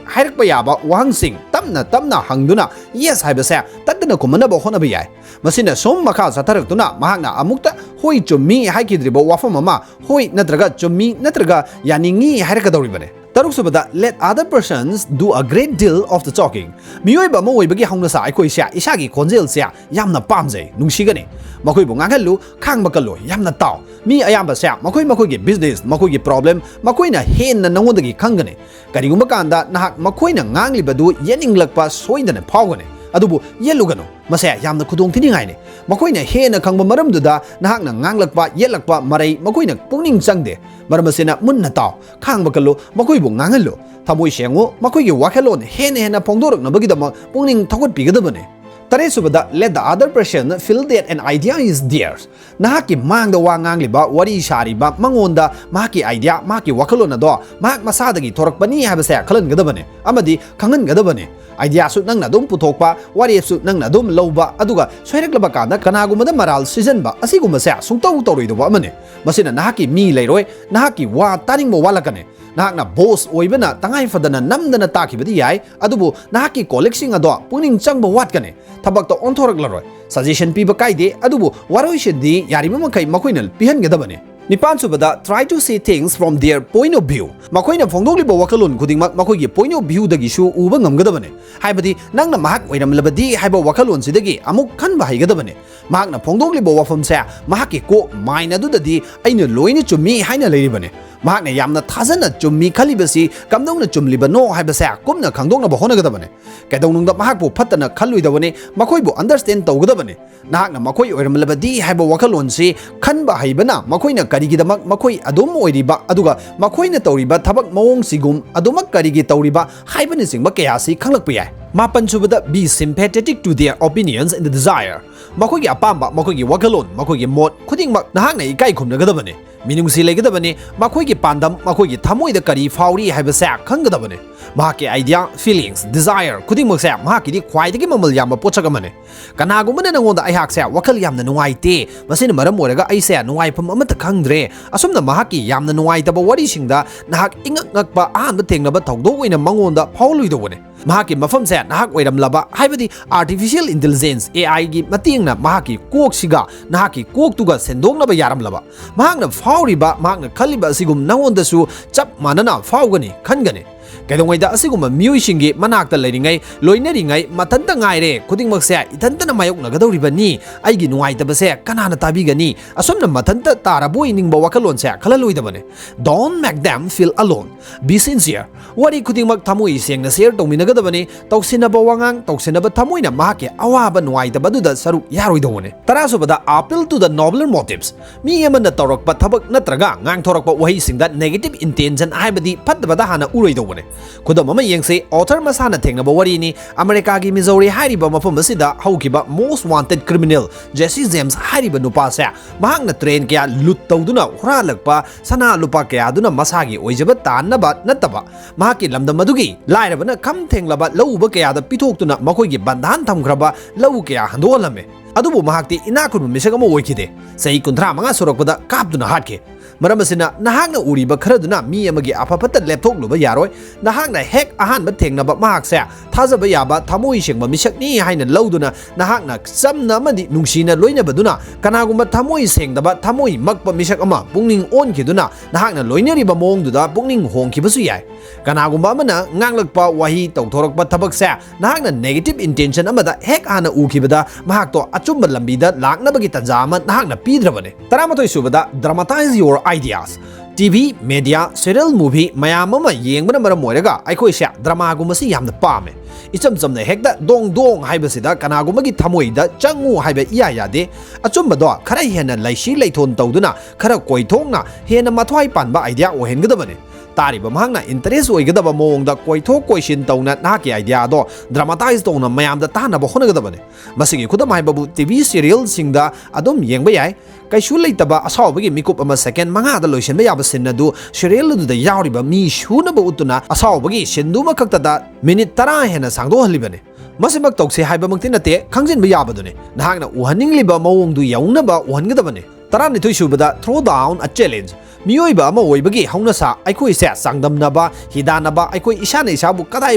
ꯍꯥꯏꯔꯛꯄ ꯌꯥꯕ ꯋꯥꯍꯪꯁꯤꯡ ꯇꯞꯅ ꯇꯞꯅ ꯍꯪꯗꯨꯅ yes ꯍꯥꯏꯕꯁꯦ ꯇꯠꯇꯅ ꯈꯨꯝꯅꯅꯕ ꯍꯣꯠꯅꯕ ꯌꯥꯏ꯫ ꯃꯁꯤꯅ ꯁꯨꯝ ꯃꯈꯥ ꯆꯠꯊꯔꯛꯇꯨꯅ ꯃꯍꯥꯛꯅ ꯑꯃꯨꯛꯇ ꯍꯣꯏ, ꯆꯨꯝꯃꯤ ꯍꯥꯏꯈꯤꯗ꯭ꯔꯤꯕ ꯋꯥꯐꯝ ꯑꯃ ꯍꯣꯏ ꯅꯠꯇ꯭ꯔꯒ ꯆꯨꯝꯃꯤ ꯅꯠꯇ꯭ꯔꯒ ꯌꯥꯅꯤꯡꯏ ꯍꯥꯏꯔꯛꯀꯗꯧꯔꯤꯕꯅꯤ꯫ ꯇꯔꯨꯛꯁꯨꯕꯗ, let other persons do a great deal of the talking. ꯃꯤꯑꯣꯏꯕ ꯑꯃ ꯑꯣꯏꯕꯒꯤ ꯍꯧꯅꯁꯥ ꯑꯩꯈꯣꯏꯁꯦ ꯏꯁꯥꯒꯤ ꯈꯣꯟꯖꯦꯜꯁꯦ ꯌꯥꯝꯅ ꯄꯥꯝꯖꯩ, ꯅꯨꯡꯁꯤꯒꯅꯤ꯫ ꯃꯈꯣꯏꯕꯨ ꯉꯥꯡꯍꯜꯂꯨ, ꯈꯥꯡꯕ ꯀꯜꯂꯨ, ꯌꯥꯝꯅ ꯇꯥꯎ꯫ ꯃꯤ ꯑꯌꯥꯝꯕꯁꯦ ꯃꯈꯣꯏ ꯃꯈꯣꯏꯒꯤ business, ꯃꯈꯣꯏꯒꯤ problem ꯃꯈꯣꯏꯅ ꯍꯦꯟꯅ ꯅꯉꯣꯟꯗꯒꯤ ꯈꯪꯒꯅꯤ꯫ ꯀꯔꯤꯒꯨꯝꯕ ꯀꯥꯟꯗ ꯅꯍꯥꯛ ꯃꯈꯣꯏꯅ ꯉꯥꯡꯂꯤꯕꯗꯨ ꯌꯦꯠꯅꯤꯡꯂꯛꯄ ꯁꯣꯏꯗꯅ ꯐꯥꯎꯒꯅꯤ, ꯑꯗꯨꯕꯨ ꯌꯦꯠꯂꯨꯒꯅꯨ꯫ ꯃꯁꯦ ꯌꯥꯝꯅ ꯈꯨꯗꯣꯡꯊꯤꯅꯤꯡꯉꯥꯏꯅꯤ꯫ ꯃꯈꯣꯏꯅ ꯍꯦꯟꯅ ꯈꯪꯕ ꯃꯔꯝꯗꯨꯗ ꯅꯍꯥꯛꯅ ꯉꯥꯡꯂꯛꯄ, ꯌꯦꯠꯂꯛꯄ ꯃꯔꯩ ꯃꯈꯣꯏꯅ ꯄꯨꯛꯅꯤꯡ ꯆꯪꯗꯦ꯫ ꯃꯔꯝ ꯑꯁꯤꯅ ꯃꯨꯟꯅ ꯇꯥꯎ, ꯈꯥꯡꯕ ꯀꯜꯂꯨ, ꯃꯈꯣꯏꯕꯨ ꯉꯥꯡꯍꯜꯂꯨ꯫ ꯊꯃꯣꯏ ꯁꯦꯡꯉꯨ, ꯃꯈꯣꯏꯒꯤ ꯋꯥꯈꯜꯂꯣꯟ ꯍꯦꯟꯅ ꯍꯦꯟꯅ ꯐꯣꯡꯗꯣꯔꯛꯅꯕꯒꯤꯗꯃꯛ ꯄꯨꯛꯅꯤꯡ ꯊꯧꯒꯠꯄꯤꯒꯗꯕꯅꯤ꯫ ꯇꯔꯦꯠꯁꯨꯕꯗ, let the other person feel that an idea is theirs. ꯅꯍꯥꯛꯀꯤ ꯃꯥꯡꯗ ꯋꯥ ꯉꯥꯡꯂꯤꯕ, ꯋꯥꯔꯤ ꯁꯥꯔꯤꯕ ꯃꯉꯣꯟꯗ ꯃꯍꯥꯛꯀꯤ idea, ꯃꯍꯥꯛꯀꯤ ꯋꯥꯈꯜꯂꯣꯟ ꯑꯗꯣ ꯃꯍꯥꯛ ꯃꯁꯥꯗꯒꯤ ꯊꯣꯔꯛꯄꯅꯤ ꯍꯥꯏꯕꯁꯦ ꯈꯜꯍꯟꯒꯗꯕꯅꯤ ꯑꯃꯗꯤ ꯈꯪꯍꯟꯒꯗꯕꯅꯤ꯫ Ideaꯁꯨ ꯅꯪꯅ ꯑꯗꯨꯝ ꯄꯨꯊꯣꯛꯄ, ꯋꯥꯔꯦꯞꯁꯨ ꯅꯪꯅ ꯑꯗꯨꯝ ꯂꯧꯕ, ꯑꯗꯨꯒ ꯁꯣꯏꯔꯛꯂꯕ ꯀꯥꯟꯗ ꯀꯅꯥꯒꯨꯝꯕꯗ ꯃꯔꯥꯜ ꯁꯤꯖꯟꯕ ꯑꯁꯤꯒꯨꯝꯕꯁꯦ ꯁꯨꯡꯇꯧ ꯇꯧꯔꯣꯏꯗꯧꯕ ꯑꯃꯅꯤ꯫ ꯃꯁꯤꯅ ꯅꯍꯥꯛꯀꯤ ꯃꯤ ꯂꯩꯔꯣꯏ, ꯅꯍꯥꯛꯀꯤ ꯋꯥ ꯇꯥꯅꯤꯡꯕ ꯋꯥꯠꯂꯛꯀꯅꯤ꯫ ꯅꯍꯥꯛꯅ boss ꯑꯣꯏꯕꯅ ꯇꯉꯥꯏ ꯐꯗꯅ ꯅꯝꯗꯅ ꯇꯥꯈꯤꯕꯗꯤ ꯌꯥꯏ, ꯑꯗꯨꯕꯨ ꯅꯍꯥꯛꯀꯤ colleagueꯁꯤꯡ ꯑꯗꯣ ꯄꯨꯛꯅꯤꯡ ꯆꯪꯕ ꯋꯥꯠꯀꯅꯤ꯫ ꯊꯕꯛꯇ ꯑꯣꯟꯊꯣꯔꯛꯂꯔꯣꯏ꯫ Suggestion ꯄꯤꯕ ꯀꯥꯏꯗꯦ, ꯑꯗꯨꯕꯨ ꯋꯥꯔꯣꯏꯁꯤꯟꯗꯤ ꯌꯥꯔꯤꯕ ꯃꯈꯩ ꯃꯈꯣꯏꯅ ꯄꯤꯍꯟꯒꯗꯕꯅꯤ꯫ ꯅꯤꯄꯥꯟꯁꯨꯕꯗ, try to see things from their point of view. ꯃꯈꯣꯏꯅ ꯐꯣꯡꯗꯣꯛꯂꯤꯕ ꯋꯥꯈꯜꯂꯣꯟ ꯈꯨꯗꯤꯡꯃꯛ ꯃꯈꯣꯏꯒꯤ point of viewꯗꯒꯤꯁꯨ ꯎꯕ ꯉꯝꯒꯗꯕꯅꯤ꯫ ꯍꯥꯏꯕꯗꯤ, ꯅꯪꯅ ꯃꯍꯥꯛ ꯑꯣꯏꯔꯝꯂꯕꯗꯤ ꯍꯥꯏꯕ ꯋꯥꯈꯜꯂꯣꯟꯁꯤꯗꯒꯤ ꯑꯃꯨꯛ ꯈꯟꯕ ꯍꯩꯒꯗꯕꯅꯤ꯫ ꯃꯍꯥꯛꯅ ꯐꯣꯡꯗꯣꯛꯂꯤꯕ ꯋꯥꯐꯝꯁꯦ ꯃꯍꯥꯛꯀꯤ ꯀꯣꯛ, mind ꯑꯗꯨꯗꯗꯤ ꯑꯩꯅ ꯂꯣꯏꯅ ꯆꯨꯝꯃꯤ ꯍꯥꯏꯅ ꯂꯩꯔꯤꯕꯅꯤ꯫ ꯃꯍꯥꯛꯅ ꯌꯥꯝꯅ ꯊꯥꯖꯅ ꯆꯨꯝꯃꯤ ꯈꯜꯂꯤꯕꯁꯤ ꯀꯝꯗꯧꯅ ꯆꯨꯝꯂꯤꯕꯅꯣ ꯍꯥꯏꯕꯁꯦ ꯀꯨꯞꯅ ꯈꯪꯗꯣꯛꯅꯕ ꯍꯣꯠꯅꯒꯗꯕꯅꯤ꯫ ꯀꯩꯗꯧꯅꯨꯡꯗ ꯃꯍꯥꯛꯄꯨ ꯐꯠꯇꯅ ꯈꯜꯂꯣꯏꯗꯕꯅꯤ, ꯃꯈꯣꯏꯕꯨ understand ꯇꯧꯒꯗꯕꯅꯤ꯫ ꯅꯍꯥꯛꯅ ꯃꯈꯣꯏ ꯑꯣꯏꯔꯝꯂꯕꯗꯤ ꯍꯥꯏꯕ ꯋꯥꯈꯜꯂꯣꯟꯁꯤ ꯈꯟꯕ ꯍꯩꯕꯅ ꯃꯈꯣꯏꯅ ꯀꯔꯤꯒꯤꯗꯃꯛ ꯃꯈꯣꯏ ꯑꯗꯨꯝ ꯑꯣꯏꯔꯤꯕ, ꯑꯗꯨꯒ ꯃꯈꯣꯏꯅ ꯇꯧꯔꯤꯕ ꯊꯕꯛ ꯃꯑꯣꯡꯁꯤꯒꯨꯝ ꯑꯗꯨꯃꯛ ꯀꯔꯤꯒꯤ ꯇꯧꯔꯤꯕ ꯍꯥꯏꯕꯅꯆꯤꯡꯕ ꯀꯌꯥꯁꯤ ꯈꯪꯂꯛꯄ ꯌꯥꯏ꯫ ꯃꯥꯄꯟꯁꯨꯕꯗ, be sympathetic to their opinions and desire. ꯃꯈꯣꯏꯒꯤ ꯑꯄꯥꯝꯕ, ꯃꯈꯣꯏꯒꯤ ꯋꯥꯈꯜꯂꯣꯟ, ꯃꯈꯣꯏꯒꯤ ꯃꯣꯠ ꯈꯨꯗꯤꯡꯃꯛ ꯅꯍꯥꯛꯅ ꯏꯀꯥꯏ ꯈꯨꯝꯅꯒꯗꯕꯅꯤ꯫ ꯃꯤꯅꯨꯡꯁꯤ ꯂꯩꯒꯗꯕꯅꯤ꯫ ꯃꯈꯣꯏꯒꯤ ꯄꯥꯟꯗꯝ, ꯃꯈꯣꯏꯒꯤ ꯊꯃꯣꯏꯗ ꯀꯔꯤ ꯐꯥꯎꯔꯤ ꯍꯥꯏꯕꯁꯦ ꯈꯪꯒꯗꯕꯅꯤ꯫ ꯃꯍꯥꯛꯀꯤ idea, feelings, desire ꯈꯨꯗꯤꯡꯃꯛꯁꯦ ꯃꯍꯥꯛꯀꯤꯗꯤ ꯈ꯭ꯋꯥꯏꯗꯒꯤ ꯃꯃꯜ ꯌꯥꯝꯕ ꯄꯣꯠꯁꯛ ꯑꯃꯅꯤ꯫ ꯀꯅꯥꯒꯨꯝꯕꯅ ꯅꯉꯣꯟꯗ "ꯑꯩꯍꯥꯛꯁꯦ ꯋꯥꯈꯜ ꯌꯥꯝꯅ ꯅꯨꯡꯉꯥꯏꯇꯦ, ꯃꯁꯤꯅ ꯃꯔꯝ ꯑꯣꯏꯔꯒ ꯑꯩꯁꯦ ꯅꯨꯡꯉꯥꯏꯐꯝ ꯑꯃꯠꯇ ꯈꯪꯗ꯭ꯔꯦ", ꯑꯁꯨꯝꯅ ꯃꯍꯥꯛꯀꯤ ꯌꯥꯝꯅ ꯅꯨꯡꯉꯥꯏꯇꯕ ꯋꯥꯔꯤꯁꯤꯡꯗ ꯅꯍꯥꯛ ꯏꯉꯛ ꯉꯛꯄ ꯑꯍꯥꯟꯕ ꯊꯦꯡꯅꯕ ꯊꯧꯗꯣꯛ ꯑꯣꯏꯅ ꯃꯉꯣꯟꯗ ꯐꯥꯎꯍꯜꯂꯣꯏꯗꯧꯕꯅꯤ꯫ ꯃꯍꯥꯛꯀꯤ ꯃꯐꯝꯁꯦ ꯅꯍꯥꯛ ꯑꯣꯏꯔꯝꯂꯕ, ꯍꯥꯏꯕꯗꯤ artificial intelligence, AI ꯒꯤ ꯃꯇꯦꯡꯅ ꯃꯍꯥꯛꯀꯤ ꯀꯣꯛꯁꯤꯒ ꯅꯍꯥꯛꯀꯤ ꯀꯣꯛꯇꯨꯒ ꯁꯦꯟꯗꯣꯛꯅꯕ ꯌꯥꯔꯝꯂꯕ, ꯃꯍꯥꯛꯅ ꯐꯥꯎꯔꯤꯕ, ꯃꯍꯥꯛꯅ ꯈꯜꯂꯤꯕ ꯑꯁꯤꯒꯨꯝ ꯅꯉꯣꯟꯗꯁꯨ ꯆꯞ ꯃꯥꯟꯅꯅ ꯐꯥꯎꯒꯅꯤ ꯈꯟꯒꯅꯤ꯫ ꯀꯩꯗꯧꯉꯩꯗ ꯑꯁꯤꯒꯨꯝꯕ ꯃꯤꯑꯣꯏꯁꯤꯡꯒꯤ ꯃꯅꯥꯛꯇ ꯂꯩꯔꯤꯉꯩ, ꯂꯣꯏꯅꯔꯤꯉꯩ, ꯃꯊꯟꯇ ꯉꯥꯏꯔꯦ, ꯈꯨꯗꯤꯡꯃꯛꯁꯦ ꯏꯊꯟꯇꯅ ꯃꯥꯌꯣꯛꯅꯒꯗꯧꯔꯤꯕꯅꯤ, ꯑꯩꯒꯤ ꯅꯨꯡꯉꯥꯏꯇꯕꯁꯦ ꯀꯅꯥꯅ ꯇꯥꯕꯤꯒꯅꯤ, ꯑꯁꯨꯝꯅ ꯃꯊꯟꯇ ꯇꯥꯔꯕꯣꯏ ꯅꯤꯡꯕ ꯋꯥꯈꯜꯂꯣꯟꯁꯦ ꯈꯜꯍꯜꯂꯣꯏꯗꯕꯅꯤ꯫ Don't make them feel alone. Be sincere. ꯋꯥꯔꯤ ꯈꯨꯗꯤꯡꯃꯛ ꯊꯃꯣꯏ ꯁꯦꯡꯅ share ꯇꯧꯃꯤꯟꯅꯒꯗꯕꯅꯤ꯫ ꯇꯧꯁꯤꯟꯅꯕ ꯋꯥꯉꯥꯡ, ꯇꯧꯁꯤꯟꯅꯕ ꯊꯃꯣꯏꯅ ꯃꯍꯥꯛꯀꯤ ꯑꯋꯥꯕ ꯅꯨꯡꯉꯥꯏꯇꯕ ꯑꯗꯨꯗ ꯁꯔꯨꯛ ꯌꯥꯔꯣꯏꯗꯧꯕꯅꯤ꯫ ꯇꯔꯥꯁꯨꯕꯗ, appeal to the nobler motives. ꯃꯤ ꯑꯃꯅ ꯇꯧꯔꯛꯄ ꯊꯕꯛ ꯅꯠꯇ꯭ꯔꯒ ꯉꯥꯡꯊꯣꯔꯛꯄ ꯋꯥꯍꯩꯁꯤꯡꯗ negative intention, ꯍꯥꯏꯕꯗꯤ ꯐꯠꯇꯕꯗ ꯍꯥꯟꯅ ꯎꯔꯣꯏꯗꯧꯕꯅꯤ꯫ ꯈꯨꯗꯝ ꯑꯃ ꯌꯦꯡꯁꯤ, author ꯃꯁꯥꯅ ꯊꯦꯡꯅꯕ ꯋꯥꯔꯤꯅꯤ꯫ ꯑꯃꯦꯔꯤꯀꯥꯒꯤ ꯃꯤꯖꯧꯔꯤ ꯍꯥꯏꯔꯤꯕ ꯃꯐꯝ ꯑꯁꯤꯗ ꯍꯧꯈꯤꯕ most wanted criminal Jesse James ꯍꯥꯏꯔꯤꯕ ꯅꯨꯄꯥꯁꯦ, ꯃꯍꯥꯛꯅ train ꯀꯌꯥ loot ꯇꯧꯗꯨꯅ ꯍꯨꯔꯥꯜꯂꯛꯄ ꯁꯅꯥ ꯂꯨꯄꯥ ꯀꯌꯥꯗꯨꯅ ꯃꯁꯥꯒꯤ ꯑꯣꯏꯖꯕ ꯇꯥꯟꯅꯕ ꯅꯠꯇꯕ, ꯃꯍꯥꯛꯀꯤ ꯂꯝꯗꯝ ꯑꯗꯨꯒꯤ ꯂꯥꯏꯔꯕꯅ ꯈꯝ ꯊꯦꯡꯂꯕ ꯂꯧ ꯎꯕ ꯀꯌꯥꯗ ꯄꯤꯊꯣꯛꯇꯨꯅ ꯃꯈꯣꯏꯒꯤ ꯕꯟꯙꯥꯟ ꯊꯝꯈ꯭ꯔꯕ ꯂꯧ ꯀꯌꯥ ꯍꯟꯗꯣꯛꯍꯜꯂꯝꯃꯤ꯫ ꯑꯗꯨꯕꯨ ꯃꯍꯥꯛꯇꯤ ꯏꯅꯥꯛ ꯈꯨꯟꯕ ꯃꯤꯁꯛ ꯑꯃ ꯑꯣꯏꯈꯤꯗꯦ꯫ ꯆꯍꯤ ꯀꯨꯟꯊ꯭ꯔꯥ ꯃꯉꯥ ꯁꯨꯔꯛꯄꯗ ꯀꯥꯞꯇꯨꯅ ꯍꯥꯠꯈꯤ꯫ ꯃꯔꯝ ꯑꯁꯤꯅ, ꯅꯍꯥꯛꯅ ꯎꯔꯤꯕ ꯈꯔꯗꯨꯅ ꯃꯤ ꯑꯃꯒꯤ ꯑꯐ ꯐꯠꯇ ꯂꯦꯞꯊꯣꯛꯂꯨꯕ ꯌꯥꯔꯣꯏ꯫ ꯅꯍꯥꯛꯅ ꯍꯦꯛ ꯑꯍꯥꯟꯕ ꯊꯦꯡꯅꯕ ꯃꯍꯥꯛꯁꯦ ꯊꯥꯖꯕ ꯌꯥꯕ, ꯊꯃꯣꯏ ꯁꯦꯡꯕ ꯃꯤꯁꯛꯅꯤ ꯍꯥꯏꯅ ꯂꯧꯗꯨꯅ, ꯅꯍꯥꯛꯅ ꯆꯝꯅ ꯑꯃꯗꯤ ꯅꯨꯡꯁꯤꯅ ꯂꯣꯏꯅꯕꯗꯨꯅ, ꯀꯅꯥꯒꯨꯝꯕ ꯊꯃꯣꯏ ꯁꯦꯡꯗꯕ, ꯊꯃꯣꯏ ꯃꯛꯄ ꯃꯤꯁꯛ ꯑꯃ ꯄꯨꯛꯅꯤꯡ ꯑꯣꯟꯈꯤꯗꯨꯅ, ꯅꯍꯥꯛꯅ ꯂꯣꯏꯅꯔꯤꯕ ꯃꯑꯣꯡꯗꯨꯗ ꯄꯨꯛꯅꯤꯡ ꯍꯣꯡꯈꯤꯕꯁꯨ ꯌꯥꯏ꯫ ꯀꯅꯥꯒꯨꯝꯕ ꯑꯃꯅ ꯉꯥꯡꯂꯛꯄ ꯋꯥꯍꯩ, ꯇꯧꯊꯣꯔꯛꯄ ꯊꯕꯛꯁꯦ ꯅꯍꯥꯛꯅ negative intention ꯑꯃꯗ ꯍꯦꯛ ꯍꯥꯟꯅ ꯎꯈꯤꯕꯗ, ꯃꯍꯥꯛꯇꯣ ꯑꯆꯨꯝꯕ ꯂꯝꯕꯤꯗ ꯂꯥꯛꯅꯕꯒꯤ ꯇꯥꯟꯖꯥ ꯑꯃ ꯅꯍꯥꯛꯅ ꯄꯤꯗ꯭ꯔꯕꯅꯤ꯫ ꯇꯔꯥꯃꯥꯊꯣꯏ ꯁꯨꯕꯗ, dramatize your ideas. TV, media, serial, movie ꯃꯌꯥꯝ ꯑꯃ ꯌꯦꯡꯕꯅ ꯃꯔꯝ ꯑꯣꯏꯔꯒ ꯑꯩꯈꯣꯏꯁꯦ drama ꯒꯨꯝꯕꯁꯤ ꯌꯥꯝꯅ ꯄꯥꯝꯃꯦ꯫ ꯏꯆꯝ ꯆꯝꯅ ꯍꯦꯛꯇ ꯗꯣꯡ ꯗꯣꯡ ꯍꯥꯏꯕꯁꯤꯗ ꯀꯅꯥꯒꯨꯝꯕꯒꯤ ꯊꯃꯣꯏꯗ ꯆꯪꯉꯨ ꯍꯥꯏꯕ ꯏꯌꯥ ꯌꯥꯗꯦ꯫ ꯑꯆꯨꯝꯕꯗꯣ ꯈꯔ ꯍꯦꯟꯅ ꯂꯩꯁꯤ ꯂꯩꯊꯣꯟ ꯇꯧꯗꯨꯅ, ꯈꯔ ꯀꯣꯏꯊꯣꯛꯅ, ꯍꯦꯟꯅ ꯃꯊ꯭ꯋꯥꯏ ꯄꯥꯟꯕ idea ꯑꯣꯏꯍꯟꯒꯗꯕꯅꯤ꯫ ꯇꯥꯔꯤꯕ ꯃꯍꯥꯛꯅ interest ꯑꯣꯏꯒꯗꯕ ꯃꯑꯣꯡꯗ ꯀꯣꯏꯊꯣꯛ ꯀꯣꯏꯁꯤꯟ ꯇꯧꯅ ꯅꯍꯥꯛꯀꯤ idea ꯑꯗꯣ dramatize ꯇꯧꯅ ꯃꯌꯥꯝꯗ ꯇꯥꯅꯕ ꯍꯣꯠꯅꯒꯗꯕꯅꯤ꯫ ꯃꯁꯤꯒꯤ ꯈꯨꯗꯝ ꯍꯥꯏꯕꯕꯨ T V serialꯁꯤꯡꯗ ꯑꯗꯨꯝ ꯌꯦꯡꯕ ꯌꯥꯏ꯫ ꯀꯩꯁꯨ ꯂꯩꯇꯕ ꯑꯁꯥꯎꯕꯒꯤ ꯃꯤꯀꯨꯞ ꯑꯃ second ꯃꯉꯥꯗ ꯂꯣꯏꯁꯤꯟꯕ ꯌꯥꯕ scene ꯑꯗꯨ serial ꯑꯗꯨꯗ ꯌꯥꯎꯔꯤꯕ ꯃꯤ ꯁꯨꯅꯕ ꯎꯠꯇꯨꯅ ꯑꯁꯥꯎꯕꯒꯤ sceneꯗꯨꯃ ꯈꯛꯇꯗ minute ꯇꯔꯥ ꯍꯦꯟꯅ ꯁꯥꯡꯗꯣꯛꯍꯜꯂꯤꯕꯅꯤ꯫ ꯃꯁꯤꯃꯛ ꯇꯧꯁꯦ ꯍꯥꯏꯕꯃꯛꯇꯤ ꯅꯠꯇꯦ, ꯈꯪꯖꯤꯟꯕ ꯌꯥꯕꯗꯨꯅꯤ꯫ ꯅꯍꯥꯛꯅ ꯎꯍꯟꯅꯤꯡꯂꯤꯕ ꯃꯑꯣꯡꯗꯨ ꯌꯧꯅꯕ ꯎꯍꯟꯒꯗꯕꯅꯤ꯫ ꯇꯔꯥꯅꯤꯊꯣꯏ ꯁꯨꯕꯗ throw down a challenge꯫ ꯃꯤꯑꯣꯏꯕ ꯑꯃ ꯑꯣꯏꯕꯒꯤ ꯍꯧꯅꯁꯥ ꯑꯩꯈꯣꯏꯁꯦ ꯆꯥꯡꯗꯝꯅꯕ, ꯍꯤꯗꯥꯟꯅꯕ, ꯑꯩꯈꯣꯏ ꯏꯁꯥꯅ ꯏꯁꯥꯕꯨ ꯀꯗꯥꯏ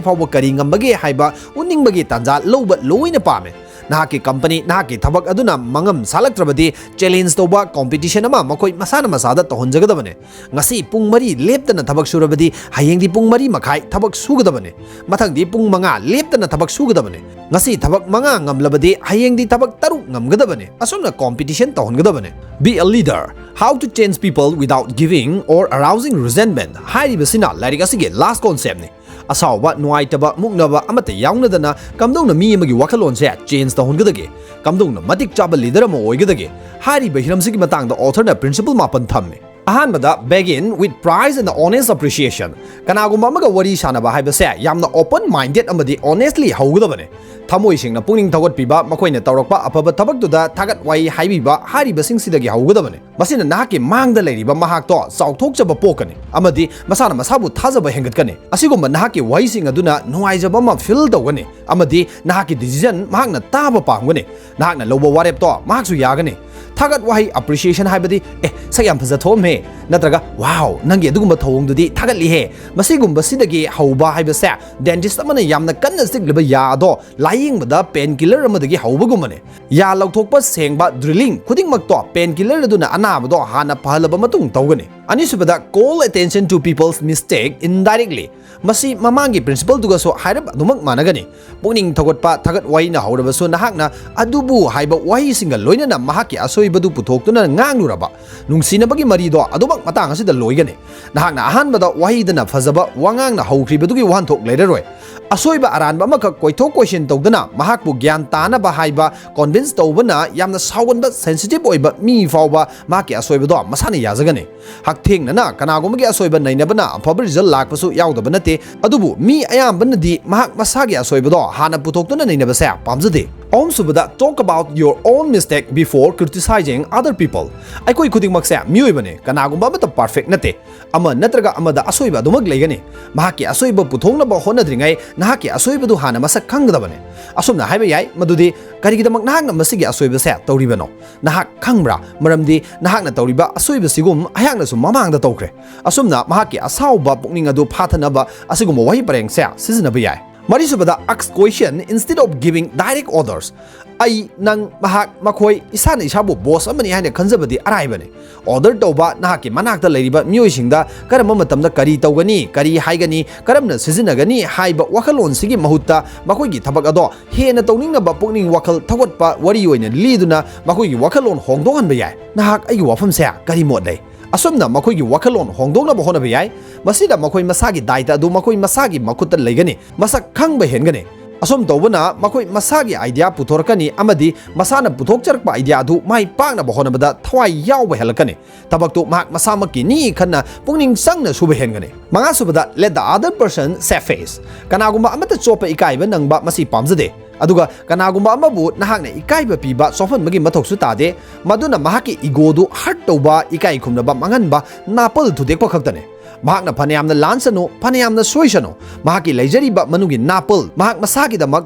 ꯐꯥꯎꯕ ꯀꯔꯤ ꯉꯝꯕꯒꯦ ꯍꯥꯏꯕ ꯎꯠꯅꯤꯡꯕꯒꯤ ꯇꯥꯟꯖꯥ ꯂꯧꯕ ꯂꯣꯏꯅ ꯄꯥꯝꯃꯦ꯫ ꯅꯍꯥꯛꯀꯤ company, ꯅꯍꯥꯛꯀꯤ ꯊꯕꯛ ꯑꯗꯨꯅ ꯃꯉꯝ ꯁꯥꯠꯂꯛꯇ꯭ꯔꯕꯗꯤ challenge ꯇꯧꯕ competition ꯑꯃ ꯃꯈꯣꯏ ꯃꯁꯥꯅ ꯃꯁꯥꯗ ꯇꯧꯍꯟꯖꯒꯗꯕꯅꯤ꯫ ꯉꯁꯤ ꯄꯨꯡ ꯃꯔꯤ ꯂꯦꯞꯇꯅ ꯊꯕꯛ ꯁꯨꯔꯕꯗꯤ ꯍꯌꯦꯡꯗꯤ ꯄꯨꯡ ꯃꯔꯤ ꯃꯈꯥꯏ ꯊꯕꯛ ꯁꯨꯒꯗꯕꯅꯤ꯫ ꯃꯊꯪꯗꯤ ꯄꯨꯡ ꯃꯉꯥ ꯂꯦꯞꯇꯅ ꯊꯕꯛ ꯁꯨꯒꯗꯕꯅꯤ꯫ ꯉꯁꯤ ꯊꯕꯛ ꯃꯉꯥ ꯉꯝꯂꯕꯗꯤ ꯍꯌꯦꯡꯗꯤ ꯊꯕꯛ ꯇꯔꯨꯛ ꯉꯝꯒꯗꯕꯅꯤ꯫ ꯑꯁꯨꯝꯅ competition ꯇꯧꯍꯟꯒꯗꯕꯅꯤ꯫ Be a leader. How to change people without giving or arousing resentment ꯍꯥꯏꯔꯤꯕꯁꯤꯅ ꯂꯥꯏꯔꯤꯛ ꯑꯁꯤꯒꯤ last conceptꯅꯤ꯫ ꯑꯁꯥꯎꯕ, ꯅꯨꯡꯉꯥꯏꯇꯕ, ꯃꯨꯛꯅꯕ ꯑꯃꯠꯇ ꯌꯥꯎꯅꯗꯅ ꯀꯝꯗꯧꯅ ꯃꯤ ꯑꯃꯒꯤ ꯋꯥꯈꯜꯂꯣꯟꯁꯦ change ꯇꯧꯍꯟꯒꯗꯒꯦ? ꯀꯝꯗꯧꯅ ꯃꯇꯤꯛ ꯆꯥꯕ leader ꯑꯃ ꯑꯣꯏꯒꯗꯒꯦ? ꯍꯥꯏꯔꯤꯕ ꯍꯤꯔꯝꯁꯤꯒꯤ ꯃꯇꯥꯡꯗ authorꯅ principle ꯃꯥꯄꯟ ꯊꯝꯃꯤ꯫ ꯑꯍꯥꯟꯕꯗ, begin with praise and honest appreciation. ꯀꯅꯥꯒꯨꯝꯕ ꯑꯃꯒ ꯋꯥꯔꯤ ꯁꯥꯟꯅꯕ ꯍꯥꯏꯕꯁꯦ ꯌꯥꯝꯅ open minded ꯑꯃꯗꯤ honestly ꯍꯧꯒꯗꯕꯅꯤ꯫ ꯊꯃꯣꯏ ꯁꯦꯡꯅ ꯄꯨꯛꯅꯤꯡ ꯊꯧꯒꯠꯄꯤꯕ, ꯃꯈꯣꯏꯅ ꯇꯧꯔꯛꯄ ꯑꯐꯕ ꯊꯕꯛꯇꯨꯗ ꯊꯥꯒꯠ ꯋꯥꯍꯩ ꯍꯥꯏꯕꯤꯕ ꯍꯥꯏꯔꯤꯕꯁꯤꯡꯁꯤꯗꯒꯤ ꯍꯧꯒꯗꯕꯅꯤ꯫ ꯃꯁꯤꯅ ꯅꯍꯥꯛꯀꯤ ꯃꯥꯡꯗ ꯂꯩꯔꯤꯕ ꯃꯍꯥꯛꯇꯣ ꯆꯥꯎꯊꯣꯛꯆꯕ ꯄꯣꯛꯀꯅꯤ ꯑꯃꯗꯤ ꯃꯁꯥꯅ ꯃꯁꯥꯕꯨ ꯊꯥꯖꯕ ꯍꯦꯟꯒꯠꯀꯅꯤ꯫ ꯑꯁꯤꯒꯨꯝꯕ ꯅꯍꯥꯛꯀꯤ ꯋꯥꯍꯩꯁꯤꯡ ꯑꯗꯨꯅ ꯅꯨꯡꯉꯥꯏꯖꯕ ꯑꯃ feel ꯇꯧꯒꯅꯤ ꯑꯃꯗꯤ ꯅꯍꯥꯛꯀꯤ decision ꯃꯍꯥꯛꯅ ꯇꯥꯕ ꯄꯥꯝꯒꯅꯤ꯫ ꯅꯍꯥꯛꯅ ꯂꯧꯕ ꯋꯥꯔꯦꯞꯇꯣ ꯃꯍꯥꯛꯁꯨ ꯌꯥꯒꯅꯤ꯫ ꯊꯥꯒꯠ ꯋꯥꯍꯩ appreciation ꯍꯥꯏꯕꯗꯤ, "ꯑꯦ, ꯁꯛ ꯌꯥꯝ ꯐꯖ ꯊꯣꯛꯑꯝꯃꯦ," ꯅꯠꯇ꯭ꯔꯒ, "Wow, ꯅꯪꯒꯤ ꯑꯗꯨꯒꯨꯝꯕ ꯊꯧꯑꯣꯡꯗꯨꯗꯤ ꯊꯥꯒꯠꯂꯤꯍꯦ"꯫ ꯃꯁꯤꯒꯨꯝꯕꯁꯤꯗꯒꯤ ꯍꯧꯕ ꯍꯥꯏꯕꯁꯦ dentist ꯑꯃꯅ ꯌꯥꯝꯅ ꯀꯟꯅ ꯆꯤꯛꯂꯤꯕ ꯌꯥ ꯑꯗꯣ ꯂꯥꯌꯦꯡꯕꯗ pain killer ꯑꯃꯗꯒꯤ ꯍꯧꯕꯒꯨꯝꯕꯅꯤ꯫ ꯌꯥ ꯂꯧꯊꯣꯛꯄ, ꯁꯦꯡꯕ, drilling ꯈꯨꯗꯤꯡꯃꯛꯇꯣ pain killer ꯑꯗꯨꯅ ꯑꯅꯥꯕꯗꯣ ꯍꯥꯟꯅ ꯐꯍꯜꯂꯕ ꯃꯇꯨꯡ ꯇꯧꯒꯅꯤ꯫ ꯑꯅꯤꯁꯨꯕꯗ, call attention to people's mistake indirectly꯫ ꯃꯁꯤ ꯃꯃꯥꯡꯒꯤ principleꯗꯨꯒꯁꯨ ꯍꯥꯏꯔꯞ ꯑꯗꯨꯃꯛ ꯃꯥꯟꯅꯒꯅꯤ꯫ ꯄꯨꯛꯅꯤꯡ ꯊꯧꯒꯠꯄ, ꯊꯥꯒꯠ ꯋꯥꯍꯩꯅ ꯍꯧꯔꯕꯁꯨ ꯅꯍꯥꯛꯅ "ꯑꯗꯨꯕꯨ" ꯍꯥꯏꯕ ꯋꯥꯍꯩꯁꯤꯡꯒ ꯂꯣꯏꯅꯅ ꯃꯍꯥꯛꯀꯤ ꯑꯁꯣꯏꯕꯗꯨ ꯄꯨꯊꯣꯛꯇꯨꯅ ꯉꯥꯡꯂꯨꯔꯕ ꯅꯨꯡꯁꯤꯅꯕꯒꯤ ꯃꯔꯤꯗꯣ ꯑꯗꯨꯃꯛ ꯃꯇꯥꯡ ꯑꯁꯤꯗ ꯂꯣꯏꯒꯅꯤ꯫ ꯅꯍꯥꯛꯅ ꯑꯍꯥꯟꯕꯗ ꯋꯥꯍꯩꯗꯅ ꯐꯖꯕ ꯋꯥꯉꯥꯡꯅ ꯍꯧꯈ꯭ꯔꯤꯕꯗꯨꯒꯤ ꯋꯥꯍꯟꯊꯣꯛ ꯂꯩꯔꯔꯣꯏ꯫ ꯑꯁꯣꯏꯕ ꯑꯔꯥꯟꯕ ꯑꯃꯈꯛ ꯀꯣꯏꯊꯣꯛ ꯀꯣꯏꯁꯤꯟ ꯇꯧꯗꯨꯅ ꯃꯍꯥꯛꯄꯨ ꯒ꯭ꯌꯥꯟ ꯇꯥꯅꯕ ꯍꯥꯏꯕ convince ꯇꯧꯕꯅ ꯌꯥꯝꯅ ꯁꯥꯎꯒꯟꯕ, sensitive ꯑꯣꯏꯕ ꯃꯤ ꯐꯥꯎꯕ ꯃꯍꯥꯛꯀꯤ ꯑꯁꯣꯏꯕꯗꯣ ꯃꯁꯥꯅ ꯌꯥꯖꯒꯅꯤ꯫ ꯍꯛꯊꯦꯡꯅꯅ ꯀꯅꯥꯒꯨꯝꯕꯒꯤ ꯑꯁꯣꯏꯕ ꯅꯩꯅꯕꯅ ꯑꯐꯕ result ꯂꯥꯛꯄꯁꯨ ꯌꯥꯎꯗꯕ ꯅꯠꯇꯦ, ꯑꯗꯨꯕꯨ ꯃꯤ ꯑꯌꯥꯝꯕꯅꯗꯤ ꯃꯍꯥꯛ ꯃꯁꯥꯒꯤ ꯑꯁꯣꯏꯕꯗꯣ ꯍꯥꯟꯅ ꯄꯨꯊꯣꯛꯇꯨꯅ ꯅꯩꯅꯕꯁꯦ ꯄꯥꯝꯖꯗꯦ꯫ ꯑꯍꯨꯝꯁꯨꯕꯗ, talk about your own mistake before criticizing other people. ꯑꯩꯈꯣꯏ ꯈꯨꯗꯤꯡꯃꯛꯁꯦ ꯃꯤꯑꯣꯏꯕꯅꯤ, ꯀꯅꯥꯒꯨꯝꯕ ꯑꯃꯠꯇ perfect ꯅꯠꯇꯦ꯫ ꯑꯃ ꯅꯠꯇ꯭ꯔꯒ ꯑꯃꯗ ꯑꯁꯣꯏꯕ ꯑꯗꯨꯃꯛ ꯂꯩꯒꯅꯤ꯫ ꯃꯍꯥꯛꯀꯤ ꯑꯁꯣꯏꯕ ꯄꯨꯊꯣꯛꯅꯕ ꯍꯣꯠꯅꯗ꯭ꯔꯤꯉꯩ ꯅꯍꯥꯛꯀꯤ ꯑꯁꯣꯏꯕꯗꯨ ꯍꯥꯟꯅ ꯃꯁꯛ ꯈꯪꯒꯗꯕꯅꯤ꯫ ꯑꯁꯨꯝꯅ ꯍꯥꯏꯕ ꯌꯥꯏ ꯃꯗꯨꯗꯤ, "ꯀꯔꯤꯒꯤꯗꯃꯛ ꯅꯍꯥꯛꯅ ꯃꯁꯤꯒꯤ ꯑꯁꯣꯏꯕꯁꯦ ꯇꯧꯔꯤꯕꯅꯣ? ꯅꯍꯥꯛ ꯈꯪꯕ꯭ꯔꯥ? ꯃꯔꯝꯗꯤ ꯅꯍꯥꯛꯅ ꯇꯧꯔꯤꯕ ꯑꯁꯣꯏꯕꯁꯤꯒꯨꯝ ꯑꯩꯍꯥꯛꯅꯁꯨ ꯃꯃꯥꯡꯗ ꯇꯧꯈ꯭ꯔꯦ"꯫ ꯑꯁꯨꯝꯅ ꯃꯍꯥꯛꯀꯤ ꯑꯁꯥꯎꯕ ꯄꯨꯛꯅꯤꯡ ꯑꯗꯨ ꯐꯥꯊꯅꯕ ꯑꯁꯤꯒꯨꯝꯕ ꯋꯥꯍꯩ ꯄꯔꯦꯡꯁꯦ ꯁꯤꯖꯤꯟꯅꯕ ꯌꯥꯏ꯫ ꯃꯔꯤꯁꯨꯕꯗ, ask question instead of giving direct orders꯫ ꯑꯩ, ꯅꯪ, ꯃꯍꯥꯛ, ꯃꯈꯣꯏ, ꯏꯁꯥꯅ ꯏꯁꯥꯕꯨ boss ꯑꯃꯅꯤ ꯍꯥꯏꯅ ꯈꯟꯖꯕꯗꯤ ꯑꯔꯥꯏꯕꯅꯤ꯫ Order ꯇꯧꯕ, ꯅꯍꯥꯛꯀꯤ ꯃꯅꯥꯛꯇ ꯂꯩꯔꯤꯕ ꯃꯤꯑꯣꯏꯁꯤꯡꯗ ꯀꯔꯝꯕ ꯃꯇꯝꯗ ꯀꯔꯤ ꯇꯧꯒꯅꯤ, ꯀꯔꯤ ꯍꯥꯏꯒꯅꯤ, ꯀꯔꯝꯅ ꯁꯤꯖꯤꯟꯅꯒꯅꯤ ꯍꯥꯏꯕ ꯋꯥꯈꯜꯂꯣꯟꯁꯤꯒꯤ ꯃꯍꯨꯠꯇ, ꯃꯈꯣꯏꯒꯤ ꯊꯕꯛ ꯑꯗꯣ ꯍꯦꯟꯅ ꯇꯧꯅꯤꯡꯅꯕ ꯄꯨꯛꯅꯤꯡ ꯋꯥꯈꯜ ꯊꯧꯒꯠꯄ ꯋꯥꯔꯤ ꯑꯣꯏꯅ ꯂꯤꯗꯨꯅ ꯃꯈꯣꯏꯒꯤ ꯋꯥꯈꯜꯂꯣꯟ ꯍꯣꯡꯗꯣꯛꯍꯟꯕ ꯌꯥꯏ꯫ "ꯅꯍꯥꯛ ꯑꯩꯒꯤ ꯋꯥꯐꯝꯁꯦ ꯀꯔꯤ ꯃꯣꯠ ꯂꯩ?" ꯑꯁꯨꯝꯅ ꯃꯈꯣꯏꯒꯤ ꯋꯥꯈꯜꯂꯣꯟ ꯍꯣꯡꯗꯣꯛꯅꯕ ꯍꯣꯠꯅꯕ ꯌꯥꯏ꯫ ꯃꯁꯤꯗ ꯃꯈꯣꯏ ꯃꯁꯥꯒꯤ ꯗꯥꯏꯇ ꯑꯗꯨ ꯃꯈꯣꯏ ꯃꯁꯥꯒꯤ ꯃꯈꯨꯠꯇ ꯂꯩꯒꯅꯤ, ꯃꯁꯛ ꯈꯪꯕ ꯍꯦꯟꯒꯅꯤ꯫ ꯑꯁꯨꯝ ꯇꯧꯕꯅ ꯃꯈꯣꯏ ꯃꯁꯥꯒꯤ idea ꯄꯨꯊꯣꯔꯛꯀꯅꯤ ꯑꯃꯗꯤ ꯃꯁꯥꯅ ꯄꯨꯊꯣꯛꯆꯔꯛꯄ idea ꯑꯗꯨ ꯃꯥꯏ ꯄꯥꯛꯅꯕ ꯍꯣꯠꯅꯕꯗ ꯊꯋꯥꯏ ꯌꯥꯎꯕ ꯍꯦꯜꯂꯛꯀꯅꯤ꯫ ꯊꯕꯛꯇꯨ ꯃꯍꯥꯛ ꯃꯁꯥꯃꯛꯀꯤꯅꯤ ꯈꯟꯅ ꯄꯨꯛꯅꯤꯡ ꯆꯪꯅ ꯁꯨꯕ ꯍꯦꯟꯒꯅꯤ꯫ ꯃꯉꯥꯁꯨꯕꯗ, let the other person suffice꯫ ꯀꯅꯥꯒꯨꯝꯕ ꯑꯃꯠꯇ ꯆꯣꯞꯄ ꯏꯀꯥꯏꯕ ꯅꯪꯕ ꯃꯁꯤ ꯄꯥꯝꯖꯗꯦ꯫ ꯑꯗꯨꯒ ꯀꯅꯥꯒꯨꯝꯕ ꯑꯃꯕꯨ ꯅꯍꯥꯛꯅ ꯏꯀꯥꯏꯕ ꯄꯤꯕ ꯆꯣꯞꯍꯟꯕꯒꯤ ꯃꯊꯧꯁꯨ ꯇꯥꯗꯦ꯫ ꯃꯗꯨꯅ ꯃꯍꯥꯛꯀꯤ ego ꯗꯨ hurt ꯇꯧꯕ, ꯏꯀꯥꯏ ꯈꯨꯝꯅꯕ ꯃꯥꯡꯍꯟꯕ, ꯅꯥꯄꯜ ꯊꯨꯗꯦꯛꯄ ꯈꯛꯇꯅꯤ꯫ ꯃꯍꯥꯛꯅ ꯐꯅꯌꯥꯝꯅ ꯂꯥꯟꯁꯅꯨ, ꯐꯅꯌꯥꯝꯅ ꯁꯣꯏꯁꯅꯨ, ꯃꯍꯥꯛꯀꯤ ꯂꯩꯖꯔꯤꯕ ꯃꯅꯨꯡꯒꯤ ꯅꯥꯄꯜ, ꯃꯍꯥꯛ ꯃꯁꯥꯒꯤꯗꯃꯛ